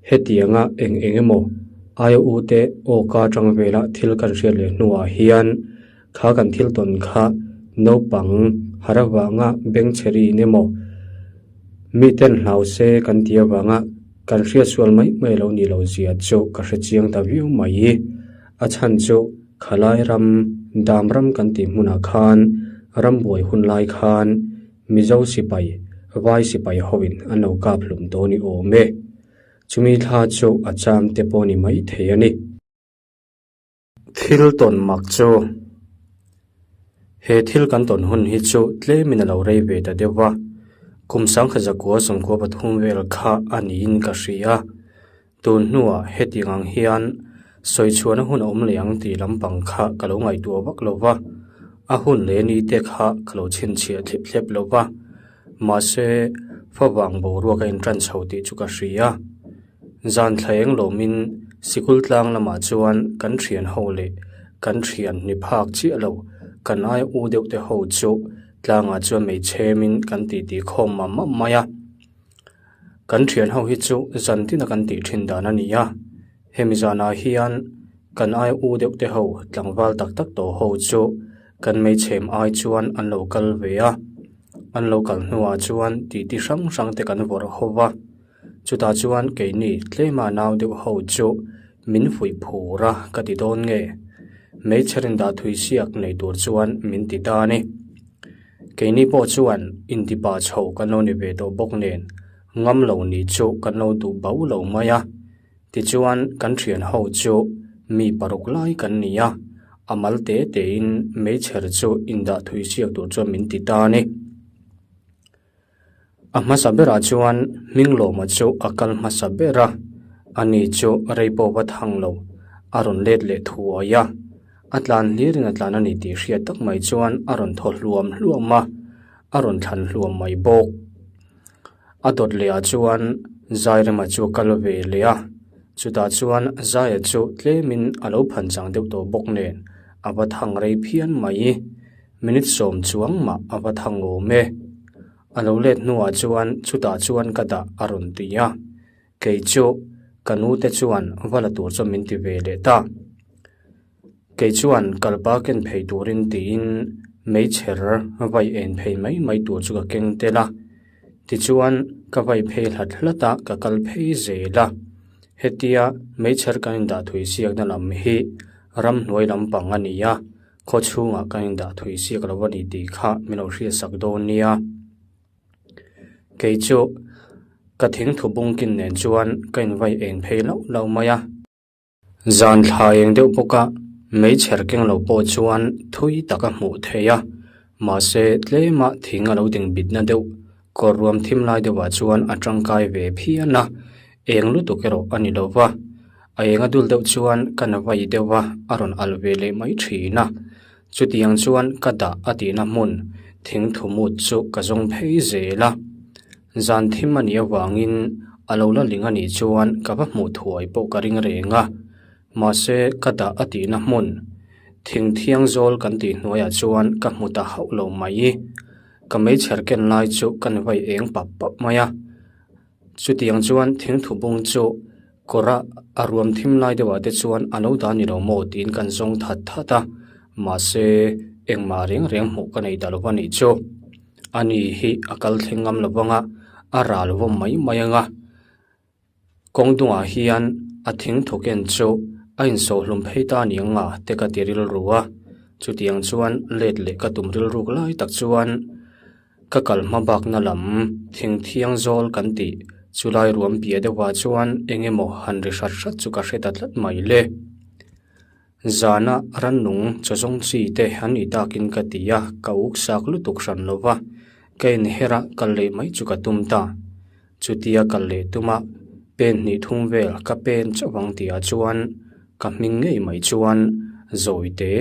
hetianga eng eng emaw aia u te aw ka atang vela thil kan hriat leh hnuah hian kha kan thil tawn kha naupang har avanga bengchheriin emaw miten hlau se kan tih avanga kan hriat sual mai mai lo ni lo zia chu ka hre chiang ta viau mai. A chhan chu khalai ram dam ram kan tih hmunah khan rambuai hun lai khan Mizo sipai, vai sipai hoin an lo kap hlum dawn i awm e. Chumi thla chu a cham te pawh ni mai thei a ni. Thil tawn mak chu He thil kan tawn hun hi chu tlemin a lo rei ve ta deuh va, kum sangkhat zakua sawmkua pathum vel kha a niin ka hria. Tun hnuah hetiang ang hian sawi chhuahna hun a awm leh ang tih lampang kha ka lo ngaihtuah vak lo va, a hun leh ni te kha ka lo chhinchhiah thlep thlep lo va. Mahse, favang boruak a intan chho tih chu ka hria. Zan thlaeng lawmin sikul tlang lamah chuan kan thian ho leh kan thian ni phak chiah lo kan aia u deuh te ho chu tlangah chuan meichhemin kan titi khawm mam mam mai a. Kan thian ho hi chu zan tina kan tih thin dan a ni a, hemi zanah hian kan ai u deuh te ho tlangval tak tak tawh ho chu kan hmeichhem ai chuan an lo kal ve a, an lo kal hnuah chuan titi hrang hrang te kan vawrh ho va, chutah chuan keini tlema nau deuh ho chu min fuih phur a ka ti dawn nge? Meichher indah thui siak nei tur chuan min ti ta a ni. Keini pawh chuan intipa chho kan lo ni ve tawh bawk nen ngam lo nih chu kan lo duh bauh lo mai a. Tichuan kan thian ho chu mi paruk lai kan ni a, a mal te tein meichher chu indah thui siak tur chuan min ti ta a ni. A hmasa berah chuan Hminglawma chu a kal hmasa ber a, ani chu rei pawh va thang lo, a rawn let leh thuai a. A tlan hlirin a tlan a ni tih hriat tak mai chuan a rawn thaw hluam hluam a, a rawn thlan hluam mai bawk. A dawt lehah chuan Zairema chu a kal ve leh a, chutah chuan Zaia chu tlemin a lo phan chang deuh tawh bawk nen a va thang rei phian mai. Minute sawm chuang mah a va thang awm e. A lo let hnuah chuan chutah chuan ka dah a rawn ti a. Kei chu ka nu te chuan va la tur chuan min ti ve leh ta. Kei chuan kalpa ken phei turin tiin meichher vai en phei mai mai tur chu ka keng tel a. Tichuan ka vai phei hlat hlat a ka kal phei zel a. Hetia meichher kan indah thui siakna lam hi ramhnuai lampang a ni a. Khaw chhungah kan indah thui siak lo a ni tih kha min lo hriatsak dawn nia. Kei chu ka thingthu bungkin nen chuan ka invai eng phei loh loh mai a. Zan thla eng deuh bawk a, meichher keng lo pawh chuan thui tak a hmuh theih a, mahse tlema thing a lo ding bitna deuh kawr ruam thim lai deuhah chuan a tangkai ve phian a, eng lutuk erawh a ni lo va. A eng a dul deuh chuan ka na vai deuh a, a rawn al ve leh mai thin a. Chutiang chuan ka dah a tihna hmun thingthu mut chu ka zawng phei zel a. Zan thim a nih avangin a lo la ling a nih chuan ka va hmuh thuai pawh ka ring reng a. Mahse ka dah a tihna hmun thing thiang zawl kan tih hnuaiah chuan ka hmu ta hauh lo mai. Ka meichher ken lai chu ka ni vai eng pap pap mai a. Chutiang chuan thingthu bung chu kawra a ruam thim lai deuhah te chuan a lo dah ni lo maw tiin kan zawng that that a, mahse engmah reng reng hmuh ka nei ta lo a nih chu. Ani hi a kal thleng ngam lo vang a, a ral vawm mai mai ang a. Kawng dungah hian a thingthu ken chu a insawhhlum phei ta ni ang a te ka ti rilru a, chutiang chuan let leh ka tum rilruk lai tak chuan Ka kal hma bakna lam thing thiang zawl kan tih chulai ruam piah deuhah chuan eng emaw han ri hrat hrat chu ka hre ta tlat mai le. Zana rannung chaw zawng chi te an nih takin ka ti a, ka uk sak lutuk hran lo va, ka inher a kal leh mai chu ka tum ta. Chutia kal leh tuma pen hnih thum vel ka pen chauh ang tihah chuan ka hming ngei mai chuan Zawite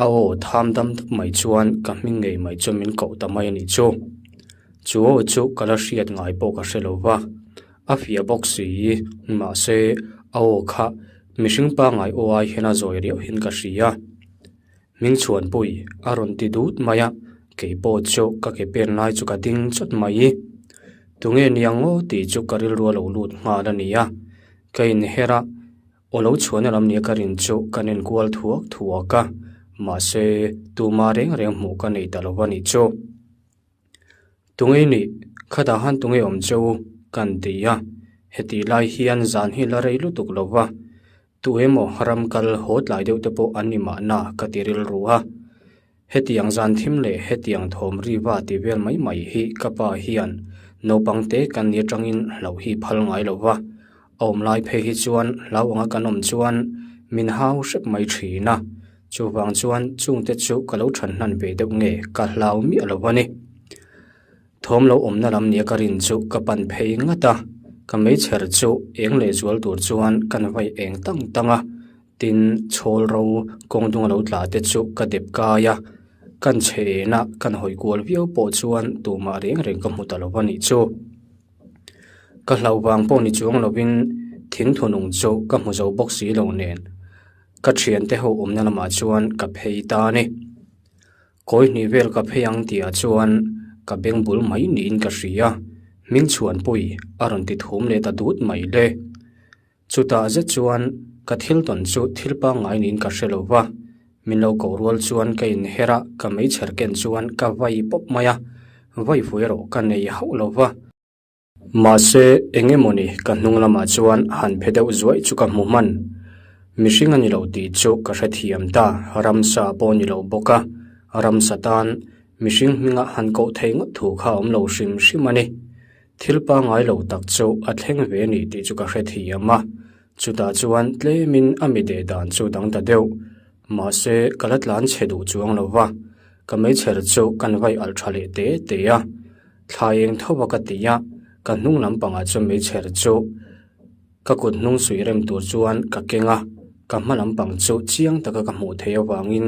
a aw tham dam dap mai chuan ka hming ngei mai chuan min koh ta mai a nih chu. Chu aw chu ka la hriat ngai pawh ka hre lo va, a fiah bawk si mahse a aw kha mihring pangngai aw ai hian a zawi riauh hian ka hria. Hmingchhuanpui a rawn ti dut mai a, kei pawh chu ka ke pen lai chu ka ding chawt mai. Tunge niang aw tih chu ka rilru a lo lut nghal a ni a, ka inher a, aw lo chhuahna lam nia ka rin chu kan enkual thuak thuak a, mahse tuma reng reng hmuh ka nei ta lo a nih chu. Tunge nih, khatah han tunge awm che u kan ti a, hetih lai hian zan hi la rei lutuk lo va, Tu emaw ram kal haw tlai deuh te pawh an ni mahna ka ti rilru a. Hetiang zan thim leh hetiang thawm ri va ti vel mai mai hi ka pa hian naupang te kan ni atangin hlauh hi phal ngai lo va. A awm lai phei hi chuan hlau anga kan awm chuan min hau hrep mai thin a. Chuvang chuan chungte chu ka lo than hnan ve deuh nge ka hlau miah lo a ni. Thawm lo awmna lam nia ka rin chu ka pan phei ngat a, ka meichher chu eng leh zual tur chuan ka na vai eng tang tang a, tin chhawl ro kawng dung a lo tla te chu ka dep kai a, kan chhe en a kan hawi kual viau pawh chuan tumah reng reng ka hmu ta lo a nih chu. Ka hlauh vang pawh ni chuang lovin thingthu nung chu ka hmu zo bawk si lo nen ka thiante ho awmna lamah chuan ka phei ta a ni. Kawi hnih vel ka phei ang tihah chuan ka beng bul mai niin ka hria, Hmingchhuanpui a rawn ti thum leh ta dut mai le. Chutah zet chuan ka thil tawn chu thil pangngai niin ka hre lo va, min lo koh rual chuan ka inher a, ka meichher ken chuan ka vai pawp mai a, vai fu erawh ka nei hauh lo va. Mahse, eng emawni ka hnung lamah chuan han phe deuh zuaih chu ka hmu hman. Mihring a ni lo tih chu ka hrethiam ta, ramsa pawh a ni lo bawk a, ramsa tan mihring hminga han koh thei ngawt thu kha a awm lo hrim hrim a ni. Thil pangngai lo tak chu a thleng ve a ni tih chu ka hrethiam a, chutah chuan tlemin a mi deh dan chu dang ta deuh. Mahse, ka la tlan chhe duh chuang lo va, ka meichher chu kan vai alh tha leh te te a, thla eng tho a ka ti a, ka hnung lampangah chuan meichher chu Ka kut hnung suih rem tur chuan ka keng a, ka hma lampang chu chiang taka ka hmuh theih avangin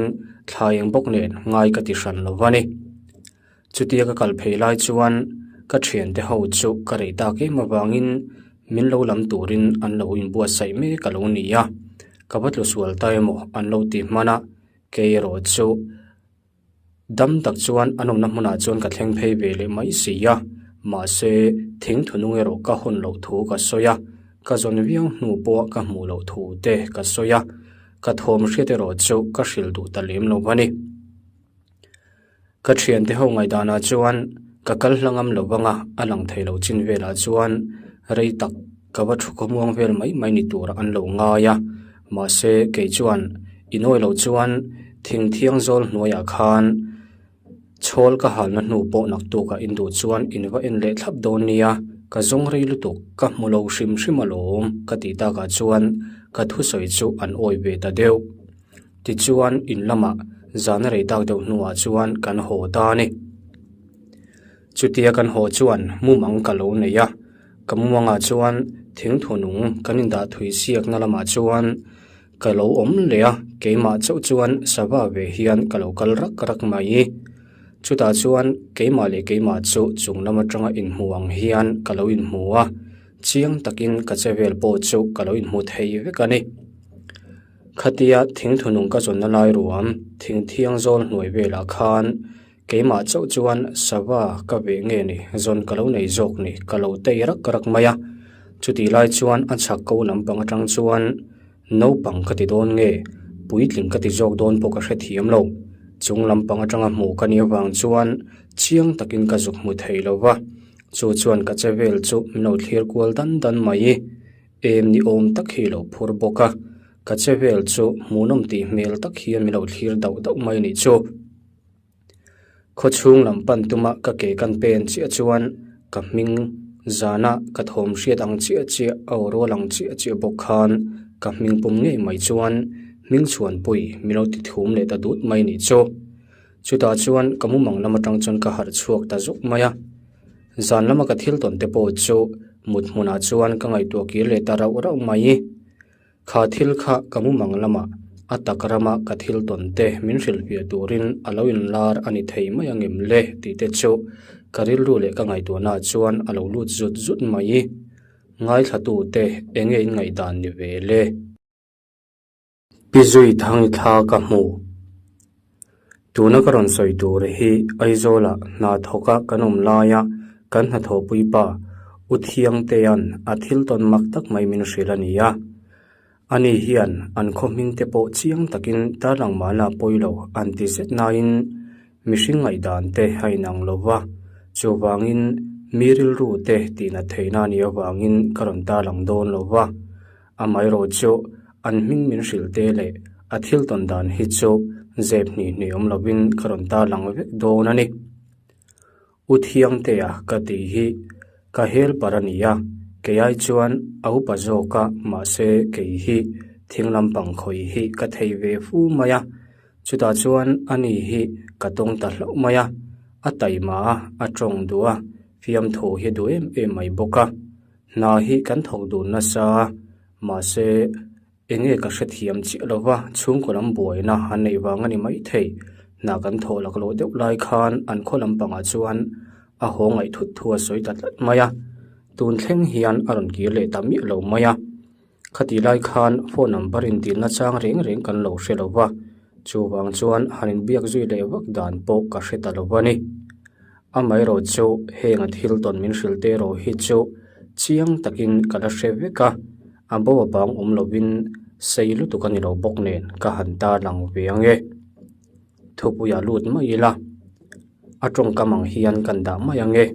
thla eng bawk nen ngai ka ti hran lo va ni. Chutia ka kal phei lai chuan ka thiante ho chu ka rei tak em avangin min lo lam turin an lo inbuatsaih mek a lo ni a, ka va tlu sual ta emaw an lo ti hman a, kei erawh chu Dam tak chuan an awmna hmunah chuan ka thleng phei ve leh mai si a, mahse thing thunung erawh ka hawn loh thu ka sawi a, ka zawn viau hnu pawh ka hmuh loh thu te ka sawi a, ka thawm hriat erawh chu ka hrilh duh ta lem lo a ni. Ka thiante ho ngaihdanah chuan ka kal hla ngam lo vang a, a lang thei lo chin velah chuan rei tak ka va thu khawmuang vel mai mai ni tur an lo ngai a, Mahse, kei chuan inawi loh chuan thing thiang zawl hnuaiah khan chhawl ka halna hnu pawh naktukah induh chuan in va en leh thlap dawn nia, ka zawng rei lutuk, ka hmu lo hrim hrim alawm ka tih takah chuan ka thusawi chu an awi ve ta deuh. Tichuan, in lamah zana rei tak deuh hnuah chuan kan haw ta a ni. Chutia kan haw chuan mumang ka lo nei a, ka mumangah chuan thingthunung kan indah thui siakna lamah chuan ka lo awm leh a, keimah chauh chuan sava ve hian ka lo kal rak rak mai. Chutah chuan keimah leh keimah chu chung lam atanga inhmu ang hian ka lo inhmu a, chiang takin ka che vel pawh chu ka lo inhmu thei vek a ni. Khatia thingthunung ka zawnna lai ruam thingthiang zawl hnuai velah khan Keimah chauh chuan sava ka veh nge ni, zawn ka lo nei zawk ni, ka lo tei rak rak mai a. Chutih lai chuan a chhak ko lampang atang chuan naupang ka ti dawn nge, puitling ka ti zawk dawn pawh ka hrethiam lo. Chung lampang atanga hmuh ka nih avang chuan chiang takin ka zuk hmu thei lo va, chu chuan ka che vel chu min lo thlir kual dan dan mai. Em ni awm tak hi lo phur bawk a, ka che vel chu hmuhnawm tih hmel tak hian min lo thlir dauh dauh mai nih chu. Khawchhung lam pan tuma ka ke kan pen chiah chuan ka hming zana ka thawm hriat ang chiah chiah a aw rual ang chiah chiah bawk khan ka hming pum ngei mai chuan hming chhuanpui min lo ti thum leh ta dut mai nih chu. Chutah chuan ka mumang lam atang chuan ka harh chhuak ta zuk mai a. Zan lama ka thil tawn te pawh chu mut hmunah chuan ka ngaihtuah kir leh ta rauh rauh mai. Kha thil kha ka mumang lamah a tak rama ka thil tawn te min hrilhfiah turin a lo inlar a ni thei mai angem le tih te chu ka rilru leh ka ngaihtuahnaah chuan a lo lut zut zut mai. Ngaithlatute enge in ngaihdan ni ve le? Pi Zui Thang thla ka hmu. Tuna ka rawn sawi tur hi Aizawla hna thawka kan awm laia kan hnathawhpui pa U Thiangtea'n a thil tawn mak tak mai min hrilh a ni a. Ani hian an khaw hming te pawh chiang takin tarlang mahla pawi lo an ti zet nain mihring ngaihdan te a inang lo va, chuvangin mi rilru te tihnat theihna a nih avangin ka rawn tarlang dawn lo va. Amaherawhchu, an hming min hrilh te leh a thil tawn dan hi chu zep hnih hnih awm lovin ka rawn tarlang vek dawn a ni. U Thiangtea ka tih hi ka helper a ni a, kei ai chuan a upa zawk a, mahse kei hi thing lampang khawih hi ka thei ve fu mai a, chutah chuan ani hi ka tawng ta hlauh mai a, a taima a, a tawng duh a, fiamthu hi duh em em mai bawk a. Hna hi kan thawk dun nasa a, mahse enge ka hrethiam chiah lo va, chhungkaw lam buaina an neih vang a ni maithei. Hna kan thawh laklawh deuh lai khan an khaw lampangah chuan a haw ngaih thut thu a sawi ta tlat mai a, tun thleng hian a rawn kir leh ta miah lo mai a. Khatih lai khan phone number intilna chang reng reng kan lo hre lo va, chuvang chuan han inbiak zui leh vak dan pawh ka hre ta lo a ni. Amaherawh chu heng a thil tawn min hrilh te erawh hi chu chiang takin ka la hre vek a, a bo a bang awm lovin sei lutuk a ni lo bawk nen ka han tarlang ve ang e. Thupuiah lut mai ila, a tawngkam ang hian kan dah mai ang e.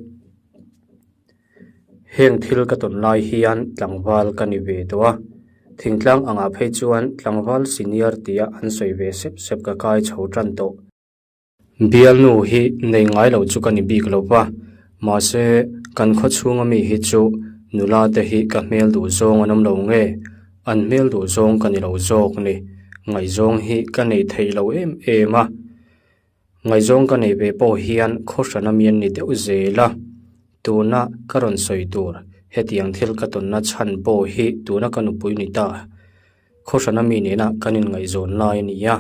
Heng thil ka tawn lai hian tlangval ka ni ve tawh a, Thingtlang angah phei chuan tlangval senior tia an sawi ve sep sep ka kai chho tan tawh. Bialnu hi nei ngai lo chu ka ni bik lo va, mahse kan khaw chhunga mi hi chu nula te hi ka hmel duh zawng an awm lo nge, an hmel duh zawng ka ni lo zawk ni, ngaihzawng hi ka nei thei lo em em a. Ngaihzawng ka nei ve pawh hian khaw hrana mi an ni deuh zel a, tuna ka rawn sawi tur hetiang thil ka tawnna chhan pawh hi tuna ka nupui ni ta khaw hrana mi nena kan inngaihzawn lai a ni a,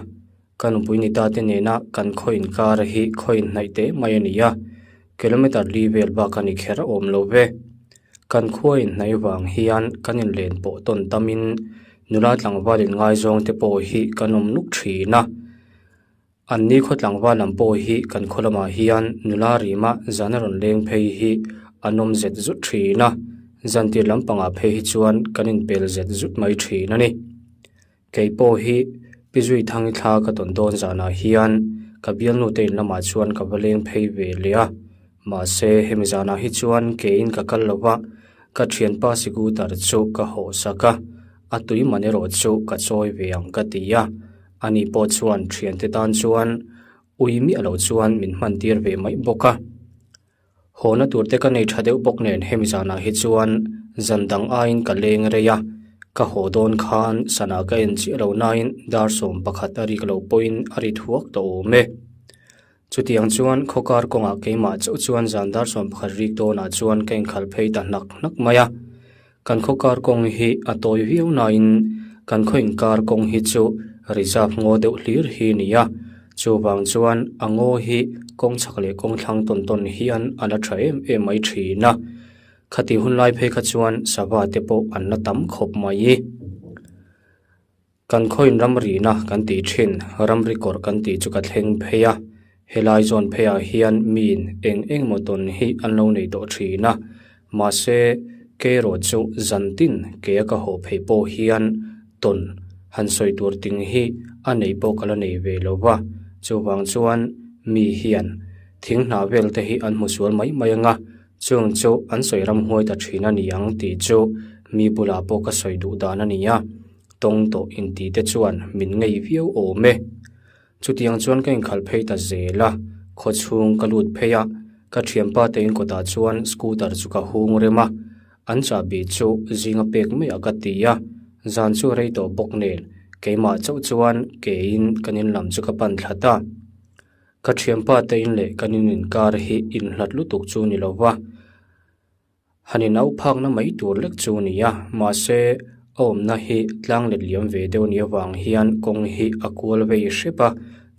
ka nupui ni ta te nena kan khaw inkar hi khaw inhnaih teh mai a ni a, kilometer li vel bak a ni kher awm lo ve. Kan khua inhnaih vang hian kan inlen pawh tawn tamin nula tlangval inngaizawng te pawh hi kan awm nuk thin a. An ni khaw tlangval lam pawh hi kan khaw lamah hian nula rima zan a rawn leng phei hi an awm zet zut thin a, zantir lampangah phei hi chuan kan inpel zet zut mai thin a ni. Kei pawh hi Pi Zuithangi thla ka tawn dawn zanah hian ka bialnu te in lamah chuan ka va leng phei ve leh a, mahse hemi zanah hi chuan keiin ka kal lo va, ka thianpa scooter chu ka hawh sak a, a tui man erawh chu ka chawi ve ang ka ti a. Ani pawh chuan thiante tan chuan ui miah lo chuan min hman tir ve mai bawk a. Hawna tur te ka nei tha deuh bawk nen hemi zanah hi chuan zan dang aiin ka leng rei a, ka haw dawn khan sana ka en chiah lo nain dar 11 a rik lo pawhin a ri thuak tawh awm e. Chutiang chuan khawkar kawngah keimah chauh chuan zan dar 11 rik dawnah chuan ka inkhalh phei ta hnak hnak mai a. Kan khawkar kawng hi a tawi viau nain kan khaw inkar kawng hi chu reserve ngaw deuh hlir hi a ni a, chuvang chuan a ngaw hi kawng chhak leh kawng thlang tawn tawn hian a la tha em em mai thin a, khatih hun lai phei kha chuan sava te pawh an la tam khawp mai. Kan khawiin ramrina kan tih thin, ramri kawrh kan tih chu ka thleng phei a, helai zawn pheiah hian miin eng eng maw tawn hi an lo nei tawh thin a, mahse kerawh chu zan tin kea ka haw phei pawh hian tawn han sawi tur ting hi a nei pawh ka la nei ve lo va, chuvang chuan mi hian thing hnah vel te hi an hmu sual mai mai ang a, chung chu an sawi ramhuai ta thin a ni ang tih chu mi bulah pawh ka sawi duh dan a ni a. Tawng tawh inti te chuan min ngei viau awm e. Chutiang chuan ka inkhalh phei ta zel a, khaw chhung ka lut phei a, ka thianpa te inkawtah chuan scooter chu ka hung rem a, an chahbi chu zinga pek maiah ka ti a, zan chu rei tawh bawk nen keimah chauh chuan keiin kan in lam chu ka pan thla ta. Ka thianpa te in leh kan in inkar hi inhlat lutuk chu ni lo va. Han inauh phakna mai tur lek chu a ni a, mahse a awmna hi tlang let liam ve deuh ni avang hian kawng hi a kual vei hrep a,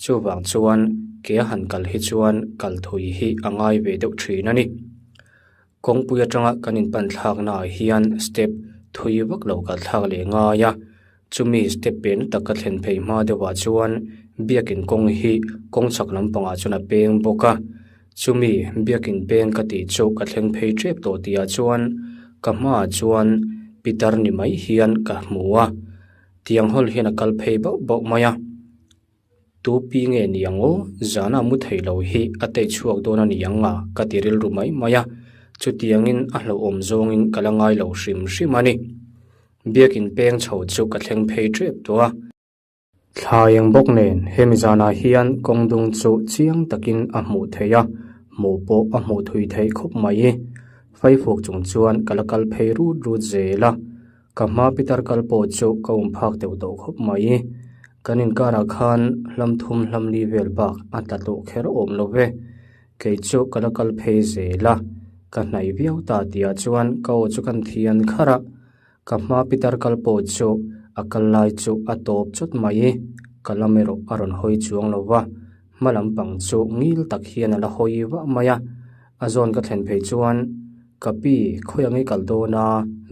chuvang chuan ke a han kal hi chuan kal thui hi a ngai ve deuh thin a ni. Kawngpui atanga kan inpan thlaknaah hian step thui vak lo kal thlak leh ngai a, chumi step pe na tak ka thlen phei hma deuhah chuan biakin kawng hi kawng chhak lampangah chuan a peng bawk a, chumi biakin peng ka tih chu ka thleng phei tep tawh tihah chuan ka hmaah chuan pitar ni mai hian ka hmu a, tiang hawl hian a kal phei bauh bauh mai a. Tu pi nge ni ang aw? Zana mu thei lo hi a tei chhuak dawn a ni ang a, ka ti rilru mai mai a. Chutiangin a hlauhawm zawngin ka la ngai lo hrim hrim a ni. Biakin peng chho chu ka thleng phei tep tawh a. Thla eng bawk nen hemi zanah hian kawng dung chu chiang takin a hmuh theih a, hmuh pawh a hmuh thui theih khawp mai. Faifuk chung chuan ka la kal phei rut rut zel a. Ka hma pitar kal pawh chu ka um phak deuh tawh khawp mai. Kan inkarah khan hlam thum hlam li vel bak a tla tawh kher awm lo ve. Kei chu ka la kal phei zel a, ka hnaih viau ta tihah chuan ka aw chu kan thian kharh a. Ka hma pitar kal pawh chu a kal lai chu a tawp chawt mai. Ka lam erawh a rawn hawi chuang lo va, hma lampang chu ngil tak hian a la hawi vah mai a. A zawn ka thlen phei chuan Ka pi, khawi ang i kal dawn a,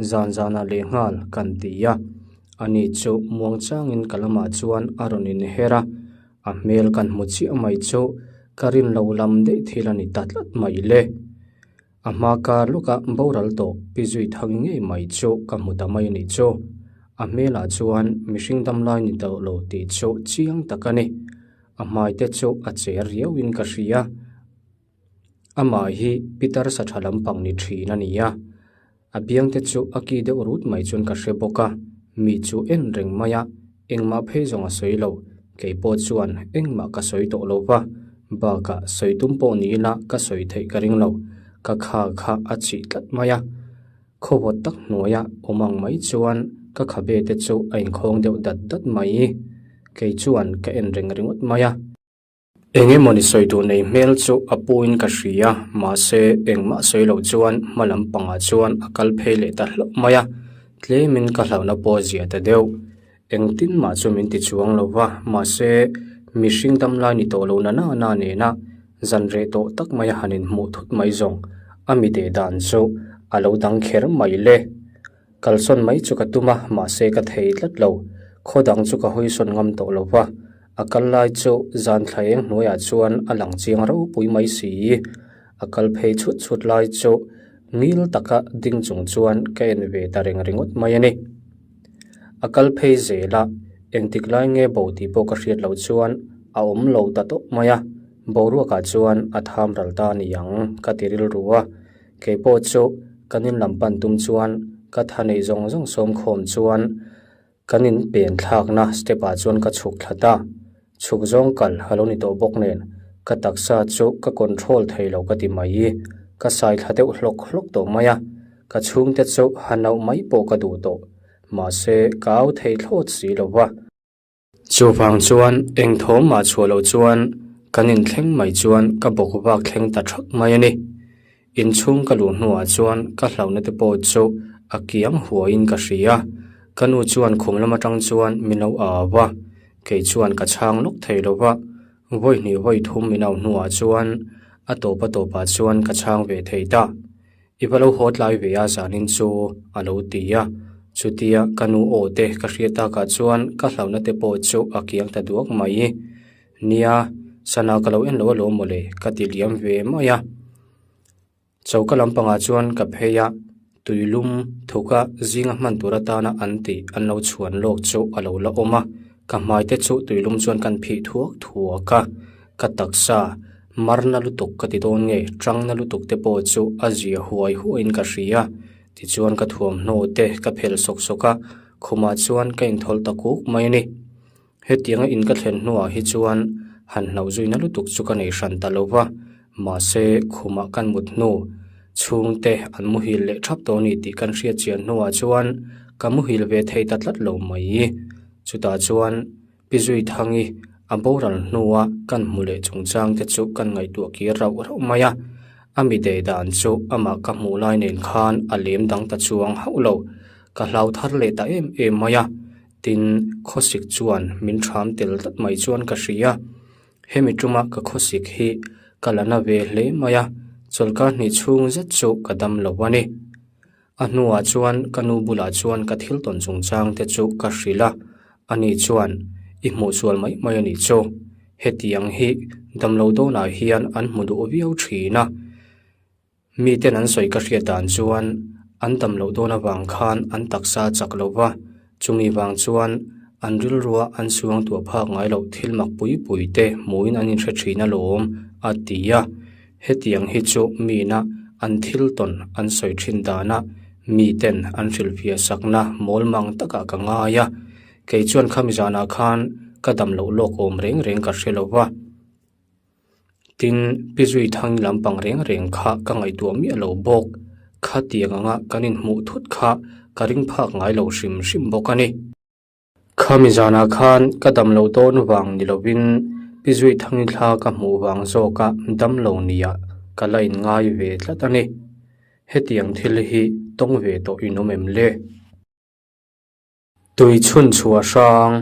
zan zanah lehnghal kan ti a. Ani chu muang changin ka lamah chuan a rawn inher a, a hmel kan hmu chiah mai chu ka rin lo lam daih thil a ni ta tlat mai le. A hma kar lawkah boral tawh pi zui thang ngei mai chu ka hmu ta mai a nih chu. A hmelah chuan mihring damlai ni tawh lo tih chu chiang tak a ni. A hmai te chu a cher riauin ka hria. Amah hi pitar sa tha lampang ni thin a ni a, a biang te chu a ki deuh rut mai chuan ka hre bawk a. Mi chu en reng mai a, engmah phei zawng a sawi lo. Kei pawh chuan engmah ka sawi tawh lo va, bakah sawi tum pawh ni ila ka sawi theih ka ring lo. Ka kha kha a chih tlat mai a, khawvawt tak hnuaia awm ang mai chuan ka khabe te chu a inkhawng deuh dat dat mai. Kei chuan ka en reng ringawt mai a. Eng emawni sawi duh nei hmel chu a puin ka hria, mahse engmah sawi loh chuan hma lam pangah chuan a kal phei leh ta hlauh mai a, tlemin ka hlauhna pawh a zia ta deuh. Engtin mah chu min ti chuang lo va, mahse mihring dam lai ni tawh lo na na na nena zan reh tawh tak mai a han inhmuh thut mai zawng a mi deh dan chu a lo dang kher mai le. Kalsawn mai chu ka tum a, mahse ka thei tlat lo. Khaw dang chu ka hawisawn ngam tawh lo va, a kal lai chu zan thla eng hnuaiah chuan a lang chiang ropui mai si. A kal phei chhut chhut lai chu ngil taka ding chung chuan ka en ve ta reng ringawt mai a ni. A kal phei zel a, engtik lai nge bo tih pawh ka hriat loh chuan a awm lo ta tawp mai a, boruakah chuan a tham ral ta a ni ang ka ti rilru a. Kei pawh chu kan in lam pan tum chuan ka tha neih zawng zawng sawm khawm chuan kan in pen thlakna step ah chuan ka chhuk thla ta. Chhuk zawng kal a lo ni tawh bawk nen ka taksa chu ka control thei lo ka ti mai. Ka sai thla deuh hlawk hlawk tawh mai a, ka chhungte chu ha nauh mai pawh ka duh tawh. Mahse ka au thei thlawt si lo va. Chuvang chuan eng thawm mah chhuah loh chuan kan inthleng mai chuan ka bawk vak thleng ta thak mai a ni. Inchhung ka luh hnuah chuan ka hlauhna te pawh chu a kiang huaiin ka hria. Ka nu chuan khum lam atang chuan min lo au a, kei chuan ka chhang lawk thei lo va. Vawi hnih vawi thum min au hnuah chuan a tawp a tawpah chuan ka chhang ve thei ta. I va lo haw tlai ve a zanin chu a lo ti a, chutia ka nu aw te ka hriat takah chuan ka hlauhna te pawh chu a kiang ta duak mai. Nia, sana ka lo en lo alawm mawle ka ti liam ve mai a. Choka lampangah chuan ka phei a, tuilum thuka zinga hman tur atana an tih an lo chhuan lawk chu a lo la awm a, ka hmai te chu tuilum chuan kan phih thuak thuak a, ka taksa Marna lutuk ka ti dawn nge, tangna lutuk te pawh chu a zia huai huaiin ka hria. Tichuan ka thuamhnaw te ka phel sawk sawk a, khumah chuan ka inthawl ta kuk mai a ni. Hetianga in ka thlen hnuah hi chuan han hlauh zuina lutuk chu ka nei hran ta lo va, mahse khumah kan mut hnu chhungte an muhil leh thap tawh a ni tih kan hriat chian hnuah chuan ka muhil ve thei ta tlat lo mai. Chutah chuan. Pi Zuithangi a boral hnua kan hmu leh chungchang te chu kan ngaihtuah kir rauh rauh mai a, a mi dei dan chu amah ka hmuh lai nen khan a lem dang ta chuang hauh lo, ka hlau thar leh ta em em mai a, tin khawsik chuan min ṭham tel tlat mai chuan ka hria. Hemi ṭuma ka khawsik hi ka la na ve hle mai a, chawlhkar hnih chhung zet chu ka dam lo a ni. A hnuah chuan ka nu bulah chuan ka thil tawn chungchang te chu ka hrilh a, ani chuan i hmuh sual mai mai a nih chu. Hetiang hi damlo dawnah hian an hmu duh viau thin a, miten an sawi ka hriat dan chuan an damloh dawn avang khan an taksa a chak lo va, chumi vang chuan an rilrua an suang tuah phak ngai loh thil mak pui pui te hmuhin an inhre thin alawm a ti a. Hetiang hi chu mina an thil tawn an sawi thin dana miten an hrilhfiah sakna mawl mang takah ka ngai a, kei chuan khami zanah khan ka dam loh lawk awm reng reng ka hre lo va. Tin, Pi Zuithang lampang reng reng kha ka ngaihtuah miah lo bawk. Khatiang anga kan inhmuh thut kha ka ring phak ngai lo hrim hrim bawk a ni. Khami zanah khan ka dam loh dawn vang ni lovin Pi Zuithangi thla ka hmuh vang zawka dam lo nia ka la inngai ve tlat a ni. Hetiang thil hi tawng ve tawh in awm em le? Tui chhun chhuah hrang.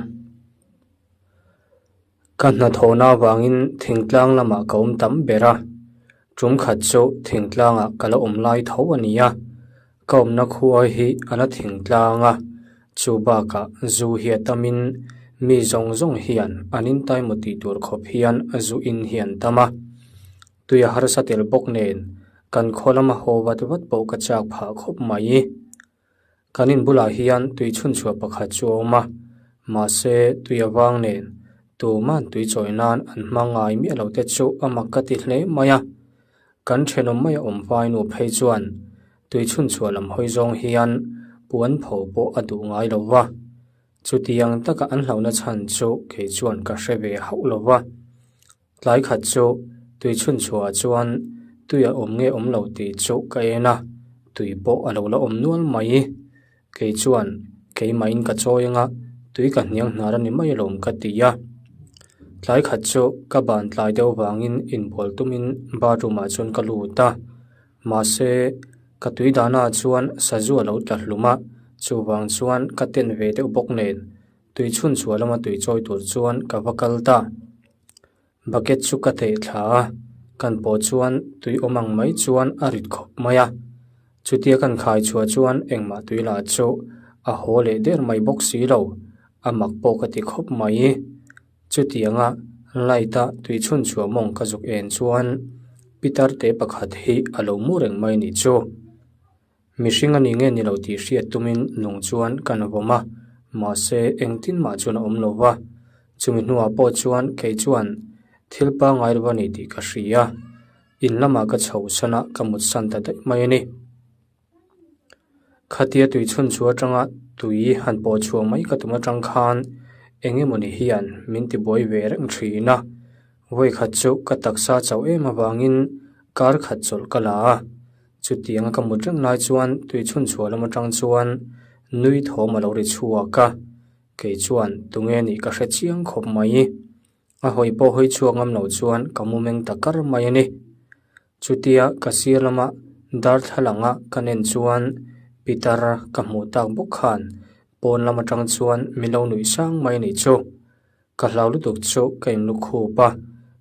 Ka hnathawhna avangin thingtlang lamah ka awm tam ber a, tum khat chu thingtlangah ka la awm lai tho a ni a, ka awmna khua hi a la thingtlang a, chu bakah zu hi a tamin mi zawng zawng hian an intaimawh tih tur khawp hian zu in hi an tam a, tui a harsa tel bawk nen kan khaw lama haw vat vat pawh ka chak phah khawp mai. Kan in bulah hian tui chhunchhuah pakhat chu a awm a, mahse tui a vang nen tuman tui chawi nan an hma ngai miah lo te chu a mak ka ti hle mai a. Kan thenawm mai a awm vainu phei chuan tui chhunchhuah lam hawi zawng hian puan pho pawh a duh ngai lo va. Chutiang taka an hlauhna chhan chu kei chuan ka hre ve hauh lo va. Tlai khat chu tui chhun chhuahah chuan tui a awm nge awm lo tih chu ka en a, tui pawh a lo la awm nual mai. Kei chuan keimahin ka chawi anga tui ka hniang hnar a ni mai alawm ka ti a. Tlai khat chu ka ban tlai deuh vangin inbual tumin bathroom ah chuan ka lut a. Mahse, ka tui dahnaah chuan sazu a lo tla hlum a, chuvang chuan ka ten ve deuh bawk nen tui chhun chhuah lama tui chawi tur chuan ka va kal ta. Bucket chu ka theh thla a, kan pawh chuan tui awm ang mai chuan a rit khawp mai a. Chutia kan khai chhuah chuan engmah tui lah chu a haw leh der mai bawk si lo, a mak pawh ka ti khawp mai. Chutianga light a tui chhun chhuah mawng ka zuk en chuan pitar te pakhat hi a lo mu reng mai nih chu. Mihring a ni nge ni lo tih hriat tumin nung chuan kan vawm a, mahse engtin mah chuan a awm lo va. Chumi hnuah pawh chuan kei chuan thil pangngai lo a ni tih ka hria. In lamah ka chho san a, ka mut san ta daih mai a ni. Khatia tui chhun chu atanga tui han pawh chhuah mai ka tum atang khan eng emawni hian min ti buai ve reng thin a. Vawikhat chu ka taksa chauh em avangin kar khat chawlh ka la a. Chutianga ka mut reng lai chuan tui chhun chhuah lam atang chuan nui thawm a lo ri chhuak a, kei chuan tunge nih ka hre chiang khawp mai. A hawi pawh hawi chhuak ngam lo chuan ka mu meng ta kar mai a ni. Chutia ka sir lama darthlalanga ka nen chuan Peter ka hmuh tak bawk khan pawn lam atang chuan min lo nuih sang mai a nih chu. Ka hlau lutuk chu ka inlu khup a,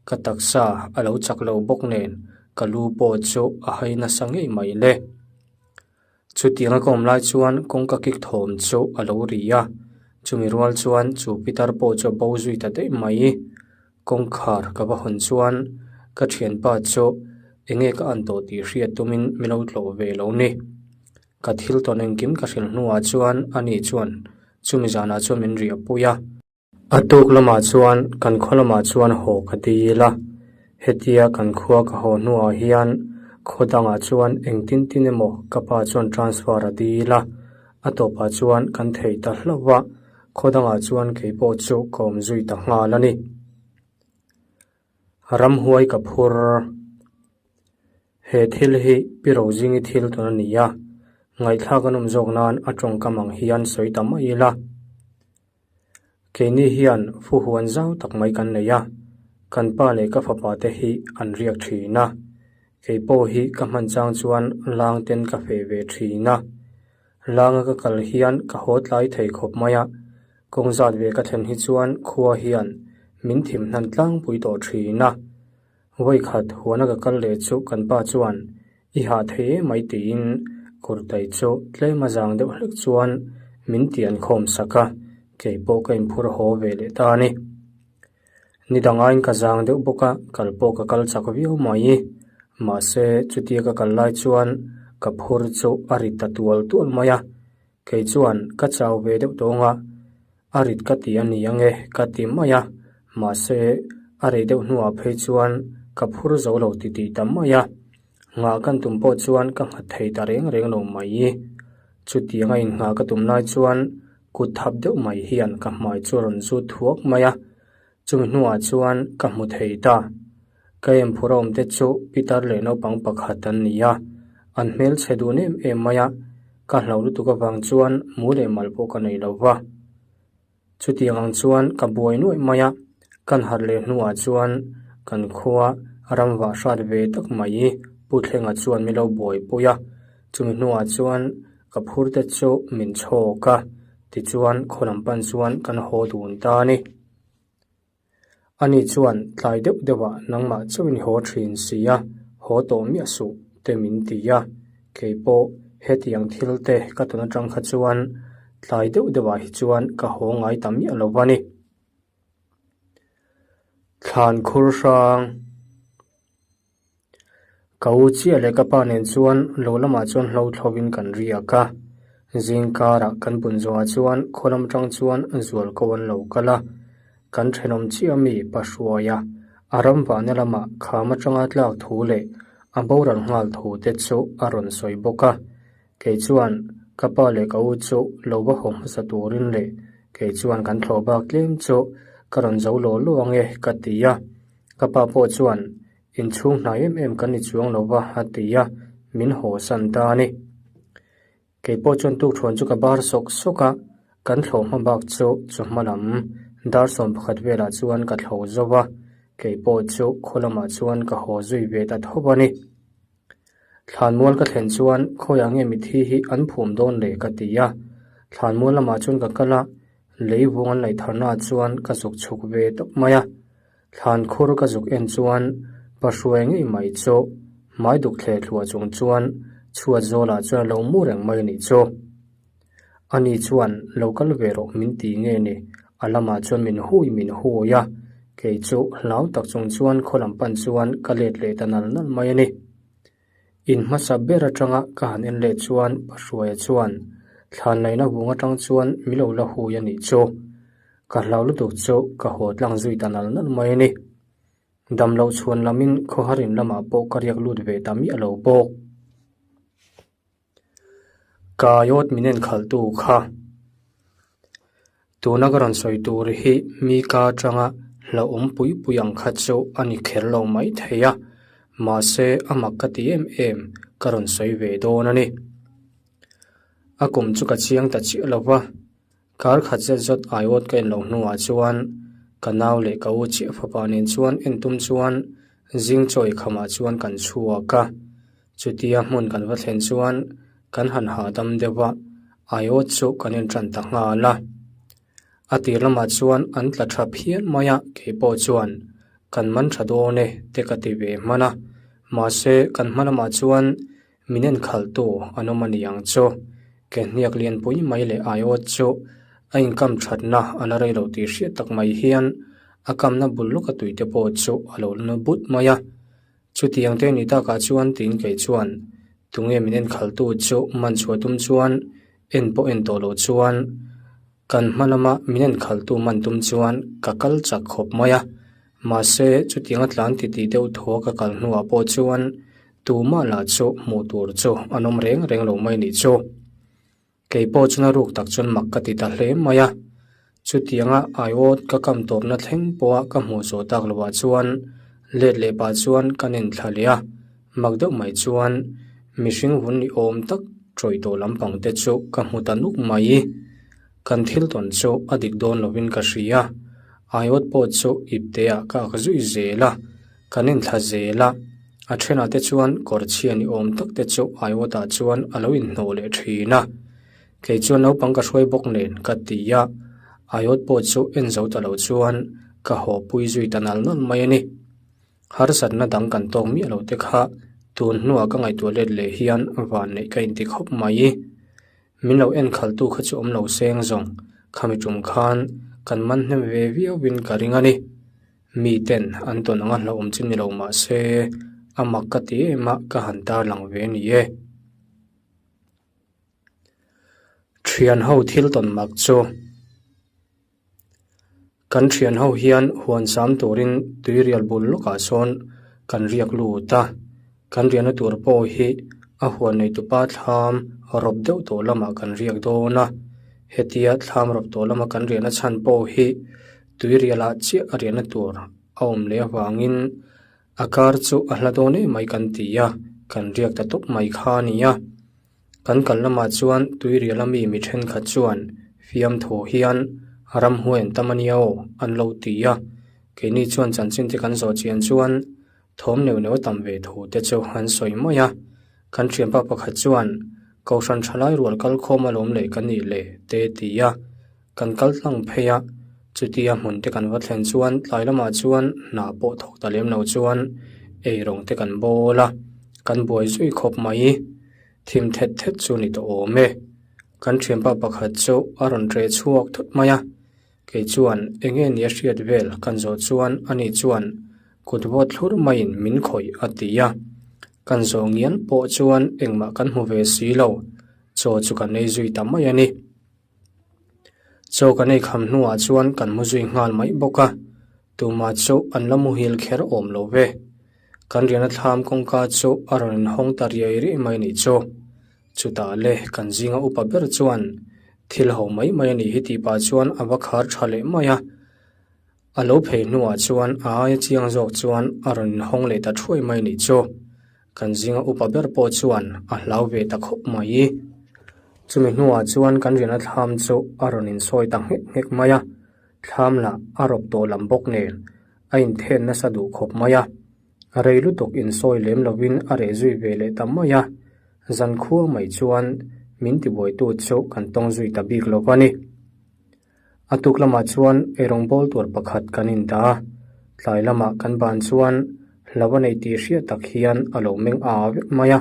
ka taksa a lo chak lo bawk nen ka lu pawh chu a hai nasa ngei mai le. Chutianga ka awm lai chuan kawngka kik thawm chu a lo ri a, chumi rual chuan chu pitar pawh chu a bo zui ta daih mai. Kawngkhar ka va hawn chuan ka thianpa chu enge ka an tawh tih hriat tumin min lo tlawh ve lo ni. Ka thil tawn engkim ka hrilh hnuah chuan ani chuan chumi zanah chuan min riahpui a. A tuk lamah chuan kan khaw lamah chuan haw ka dil a, hetia kan khua ka haw hnuah hian khaw dangah chuan engtin tin emaw ka pa chuan transfer a dil a, a tawpah chuan kan thei ta hlauh va, khaw dangah chuan kei pawh chu ka awm zui ta nghal a ni. Ramhuai ka phur. He thil hi Pi Rozingi thil tawn a ni a, ngaihthlak an awm zawk nan a tawngkam ang hian sawi ta mai ila. Keini hian fuhuan zau tak mai kan nei a, kan pa leh ka fapa te hi an riak thin a, kei pawh hi ka hman chang chuan lang ten ka feh ve thin a. Langa ka kal hian ka haw tlai thei khawp mai a, kawng zat ve ka thlen hi chuan khua hian min thim hnan tlangpui tawh thin a. Vawikhat huana ka kal leh chu kan pa chuan i hah thei em mai tiin kurtai chu tlem a zang deuh hlek chuan min tian khawm sak a, kei pawh ka inphur haw ve leh ta a ni. Ni dangaiin ka zang deuh bawk a, kal pawh ka kal chak viau mai. Mahse chutia ka kal lai chuan ka phur chu a rit ta tual tual mai a, Kei chuan ka chau ve deuh tawng a, a rit ka ti a ni ang e ka ti mai a, mahse a rei deuh hnuah phei chuan ka phur zo lo ti tih ta mai a, nghah kan tum pawh chuan ka nghat thei ta reng reng lo mai. Chutianga innghah ka tum lai chuan kut thap deuh mai hian ka hmai chu a rawn zut thuak mai a, Chumi hnuah chuan ka hmu thei ta. Ka em phur awm te chu pitar leh naupang pakhat an ni a, an hmelchhe dun em em mai a, ka hlauh lutuk avang chuan mu leh mal pawh ka nei lo va. Chutiang ang chuan ka buai nuaih mai a, kan harh leh hnuah chuan kan khua ram vah hrat ve tak mai Pu Thlenga chuan min lo buaipui a, chumi hnuah chuan ka phur te chu min chhawk a, tichuan khaw lam pan chuan kan haw dun ta a ni. Ani chuan tlai deuh deuhah nangmah chauhin haw thin si a, haw tawh miah suh te min ti a. Kei pawh hetiang thil te ka tawn atang kha chuan tlai deuh deuhah hi chuan ka haw ngai ta miah lo va ni. Thlan khur hrang. Ka u chiah leh ka pa nen chuan lo lamah chuan hlo thlovin kan riak a, zing karah kan bun zawhah chuan khaw lam atang chuan zual ko an lo kal a, kan thenawm chiah ami pa hruaia a ram vahna lamah kham atanga tlak thu leh a boral nghal thu te chu a rawn sawi bawk a, kei chuan ka pa leh ka u chu lo va haw hmasa turin leh. Kei chuan kan thlawh bak tlem chu ka rawn zo law law ang e ka ti a. Ka pa pawh chuan inchhung hnai em em kan ni chuang lo va a ti a, min haw san ta a ni. Kei pawh chuan tukthuan chu ka bar sawk sawk a, kan thlawh hma bak chu chawhma lam dar 11 velah chuan ka thlo zo va, kei pawh chu khaw lamah chuan ka haw zui ve ta tho a ni. Thlanmual ka thlen chuan khawiah nge mithi hi an phum dawn le ka ti a, thlanmual lamah chuan ka kal a, lei vung an laih tharnaah chuan ka zuk chhuk ve tawp mai a. Thlan khur ka zuk en chuan Pahruai ngei mai chu hmai duk thle thluah chung chuan chhuat zawlah chuan a lo mu reng mai a nih chu. Ani chuan lo kal ve rawh min ti nge ni, a lamah chuan min hui min hui a, kei chu hlau tak chung chuan khaw lam pan chuan ka let leh ta nal nal mai a ni. In hmasa ber atanga ka han en leh chuan Pahruaia chuan thlan laihna vung atang chuan mi lo la hui a nih chu. Ka hlau lutuk chu ka haw tlang zui ta nal nal mai a ni. Damloh chhuan lamin khawharin lamah pawh ka riak lut ve ta miah lo bawk. Kaiawt min enkhalhtu kha tuna ka rawn sawi tur hi mi ka atanga hlauhawm pui pui ang kha chu a ni kher lo mai thei a, mahse a mak ka ti em em ka rawn sawi ve dawn a ni. A kum chu ka chiang ta chiah lo va, kar khat zet zawt aiawt ka en loh hnuah chuan ka nau leh ka u chiah fapa nen chuan en tum chuan zing chawi khamah chuan kan chhuak a. Chutia hmun kan va thlen chuan kan han hahdam deuh a, aiawt chu kan en tan ta nghal a. A tir lamah chuan an tla tha phian mai a, kei pawh chuan kan man tha dawn e te ka ti ve hman a. Mahse kan hma lamah chuan min en khalhtu an awm a ni ang chu. Ke hniak lianpui mai leh aiawt chu a inkam thatna a la rei lo tih hriat tak mai hian a kamna bul lawka tuite pawh chu a lo la but mai a. Chutiang te ni takah chuan tiin kei chuan tunge min enkhaltu chu man chhuah tum chuan en pawh en tawh loh chuan kan hma lama min enkhaltu man tum chuan ka kal chak khawp mai a. Mahse chutianga tlan titih deuh thua ka kal hnuah pawh chuan tumah lah chu hmuh tur chu an awm reng reng lo mai nih chu. Kei pawh chuan a ruk tak chuan mak ka ti ta hle mai a. Chutianga aiawt ka kam tawpna thleng pawha ka hmuh zawh tak lovah chuan let leh pah chuan ka nen thla leh a. Mak deuh mai chuan mihring vun ni awm tak tawih tawh lampang te chu ka hmu ta nuk mai. Kan thil tawn chu a dik dawn lovin ka hria. Aiawt pawh chu ipte ah ka ak zui zel a. Kan inthla zel a, a thenah te chuan kawr chhia ni awm tak te chu aiawtah chuan a lo inhnawh leh thin a. Kei chuan naupang ka hruai bawk nen ka ti a, aiawt pawh chu en zo ta lo chuan ka haw pui zui ta nal nal mai a ni. Harsatna dang kan tawk miah lo te kha tun hnuah ka ngaihtuah let leh hian van neih ka inti khawp mai. Min lo en khaltu kha chu awm lo seng zawng, khami tum khan kan man hnem ve viauin ka ring a ni. Mi ten an tawn anga hlauhawm chu ni lo mah se a mak ka ti em a ka han tar lang ve a ni e. Thian ho thil tawn mak chu kan thian ho hian huan sam turin tuirial bul lawkah sawn kan riak lut a, kan riahna tur pawh hi a huan neitupa thlam rawp deuh tawh lamah kan riak dawn a, hetia thlam rawp tawh lama kan riahna chhan pawh hi Tuirialah chiah a riahna tur a awm leh avangin a kar chu a hla dawn em mai kan ti a, kan riak ta tawp mai kha a ni a. Kan kal lamah chuan Tuiriala mi mi thenkhat chuan fiamthu hian ramhuai an tam a nia aw an lo ti a, keini chuan chanchin te kan zawh chian chuan thawm neuh neuh a tam ve thu te chu an sawi mai a. Kan thianpa pakhat chuan Kohhran thalai rual kal khawm alawm leh ka nih le te ti a. Kan kal tlang phei a, chutia hmun te kan va thlen chuan tlai lamah chuan hna pawh thawk ta lem lo chuan eirawng te kan bawl a, kan buai zui khawp mai. Thim thet thet chu ni tawh awm e. Kan thianpa pakhat chu a rawn ṭe chhuak thut mai a, kei chuan eng nge ni a hriat vel kan zawh chuan ani chuan kut vawt thlur maiin min khawih a ti a. Kan zawh ngial pawh chuan engmah kan hmu ve si lo, chaw chu kan ei zui ta mai a ni. Chaw kan ei kham hnuah chuan kan mu zui nghal mai bawk a, tumah chu an la muhil kher awm lo ve. Kan riahna thlam kawngka chu a rawn inhawng ta riai riai mai nih chu. Chutah le kan zinga upa ber chuan Thil ho mai mai a nih hi tih pah chuan a va khar tha leh mai a. A lo phei hnuah chuan a aia chiang zawk chuan a rawn inhawng leh ta thuai mai nih chu. Kan zinga upa ber pawh chuan a hlau ve ta khawp mai. Chumi hnuah chuan kan riahna thlam chu a rawn insawi ta nghek nghek mai a, thlam lah a rawp tawh lam bawk nen a inthen nasa duh khawp mai a. Rei lutuk insawi lem lovin a reh zui ve leh ta mai a, zankhua mai chuan min tibuaitu chu kan tawng zui ta bik lo a ni. A tuk lamah chuan eirawng bawl tur pakhat kan in dah a, tlai lamah kan ban chuan hlo a nei tih hriat tak hian a lo meng a vek mai a.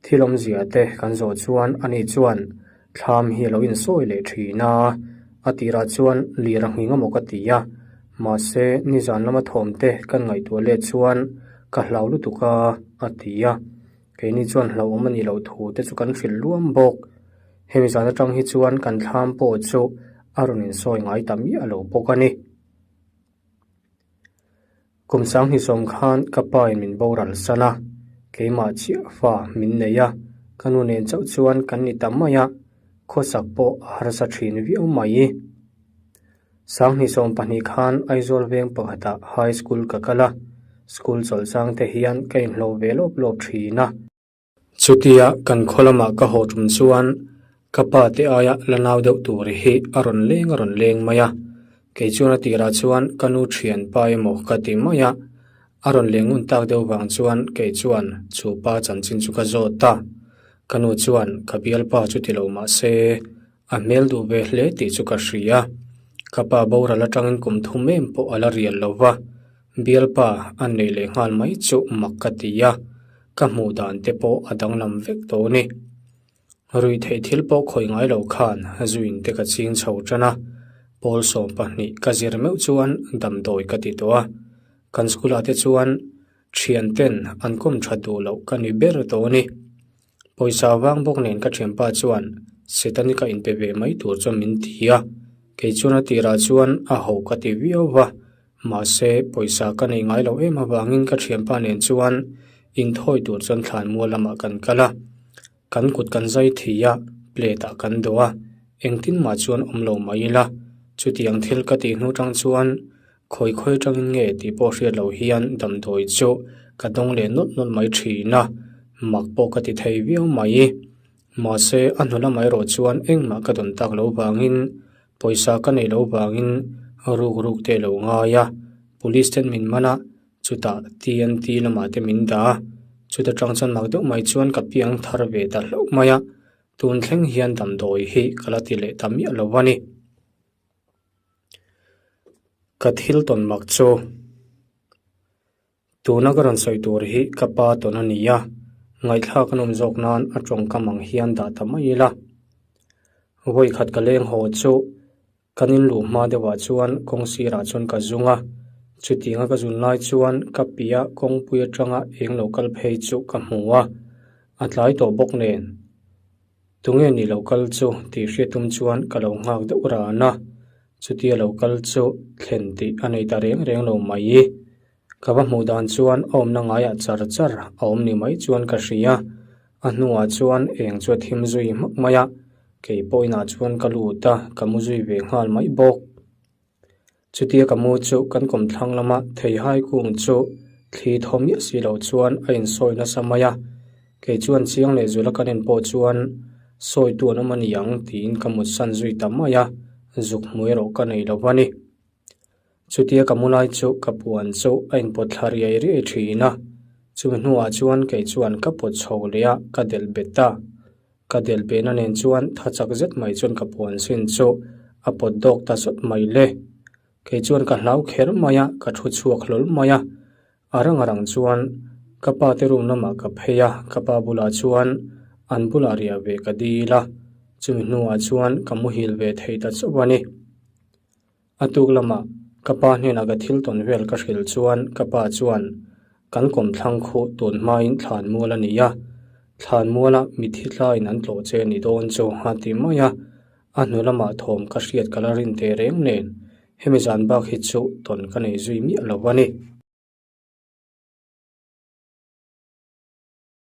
Thil awmzia te kan zawh chuan ani chuan thlam hi a lo insawi leh thin a, a tirah chuan lir a nghing amaw ka ti a, mahse nizan lama thawm te kan ngaihtuah let chuan ka hlau lutuk a, a ti a. Keini chuan hlauhawm a nih loh thu te chu kan hrilh luam bawk. Hemi zan atang hi chuan kan thlam pawh chu a rawn insawi ngai ta miah lo bawk a ni. Kum sanghnih sawm khan ka pa in min boral san a, keimah chiah fa min nei a, ka nu nen chauh chuan kan ni ta mai a, khawsak pawh a harsa thin viau mai. Sanghnih 12 khan Aizawl veng pakhatah High School ka kal a, school chawlhchang te hian ka inhlawh ve lawp lawp thin a. Chutia kan khaw lamah ka haw tum chuan ka pa te aia la nau deuh tur hi a rawn leng a rawn leng mai a, kei chuan a tirah chuan ka nu thian pa emaw ka ti mai a, a rawn leng ngun tak deuh vang chuan kei chuan chu pa chanchin chu ka zawt a, ka nu chuan ka bialpa chu ti lo mah se a hmel duh ve hle tih chu ka hria, ka pa boral atangin kum thum em pawh a la rial lo va, bialpa a neih leh nghal mai chu mak ka ti a, ka hmuh dan te pawh a danglam vek tawh a ni. Ruih theih thil pawh khawi ngai lo khan zuin te ka ching chho tan a, pawl 12 ka zir meuh chuan damdawi ka ti tawh a, kan school ah te chuan thian ten an kawm tha duh loh ka ni ber tawh a ni. Pawisa vang bawk nen ka thianpa chuan Setani ka inpe ve mai tur chuan min ti a, kei chuan a tirah chuan a ho ka ti viau va, mahse pawisa ka nei ngai lo em avangin ka thianpa nen chuan inthawi tur chuan thlanmual lamah kan kal a, kan kut kan zai thei a, plate ah kan dawh a, engtin mah chuan awm lo mai ila, chutiang thil ka tih hnu tang chuan Khawi khawi atangin nge tih pawh hriat loh hian damdawi chu ka dawng leh nawlh nawlh mai thin a, mak pawh ka ti thei viau mai. Mahse, a hnu lamah erawh chuan engmah ka dawn tak loh vangin, pawisa ka neih loh vangin ruk ruk te lo ngai a, police ten min man a, chutah TNT lamah te min dah a, chuta tang chuan mak deuh mai chuan ka piang thar ve ta hlauh mai a, tun thleng hian damdawi hi ka la ti leh ta miah lo a ni. Ka thil tawn mak chu tuna ka rawn sawi tur hi ka pa tawn a ni a, ngaihthlak a nawm zawk nan a tawngkam ang hian dah ta mai ila. Vawi khat ka leng haw chu kan in luh hma deuhah chuan kawng sirah chuan ka zung a, chutianga ka zun lai chuan ka piah kawngpui atanga eng lo kal phei chu ka hmu a, a tlai tawh bawk nen. Tunge ni lo kal chu tih hriat tum chuan ka lo nghak deuh ran a, chutia lo kal chu thlen tih a nei ta reng reng lo mai. Ka va hmuh dan chuan a awmna ngaiah char char a awm ni mai chuan ka hria, a hnuah chuan eng chu a thim zui hmak mai a, kei pawh inah chuan ka lut a, ka mu zui ve nghal mai bawk. Chutia ka mu chu kan kawmthlang lama theihai kung chu thli thaw miah si loh chuan a insawi nasa mai a, kei chuan chiang leh zula kan en pawh chuan sawitu an awm a ni ang tiin ka mutsan zui ta mai a, zuk hmu erawh ka nei lo va ni. Chutia ka mu lai chu ka puan chu a inpawt thla riai riai thin a, chumi hnuah chuan kei chuan ka pawt chho leh a, ka delh bet a. Ka delh behna nen chuan tha chak zet mai chuan ka puan sin chu a pawt dawk ta zawt mai le. Kei chuan ka hlau kher mai a, ka thu chhuak hlawl mai a. A rang a rang chuan ka pa te room lamah ka phei a, ka pa bulah chuan an bulah riah ve ka dil a, chumi hnuah chuan ka muhil ve thei ta chauh a ni. A tuk lamah ka pa hnenah ka thil tawn vel ka hrilh chuan ka pa chuan kan kawmthlang khuh tun hmain thlan mual a ni a, thlan muala mithi tlaiin an tlawh che ni dawn chu a ti mai a, a hnu lamah thawm ka hriat ka la rin teh reng nen hemi zan bak hi chu tawn ka nei zui miah lo a ni.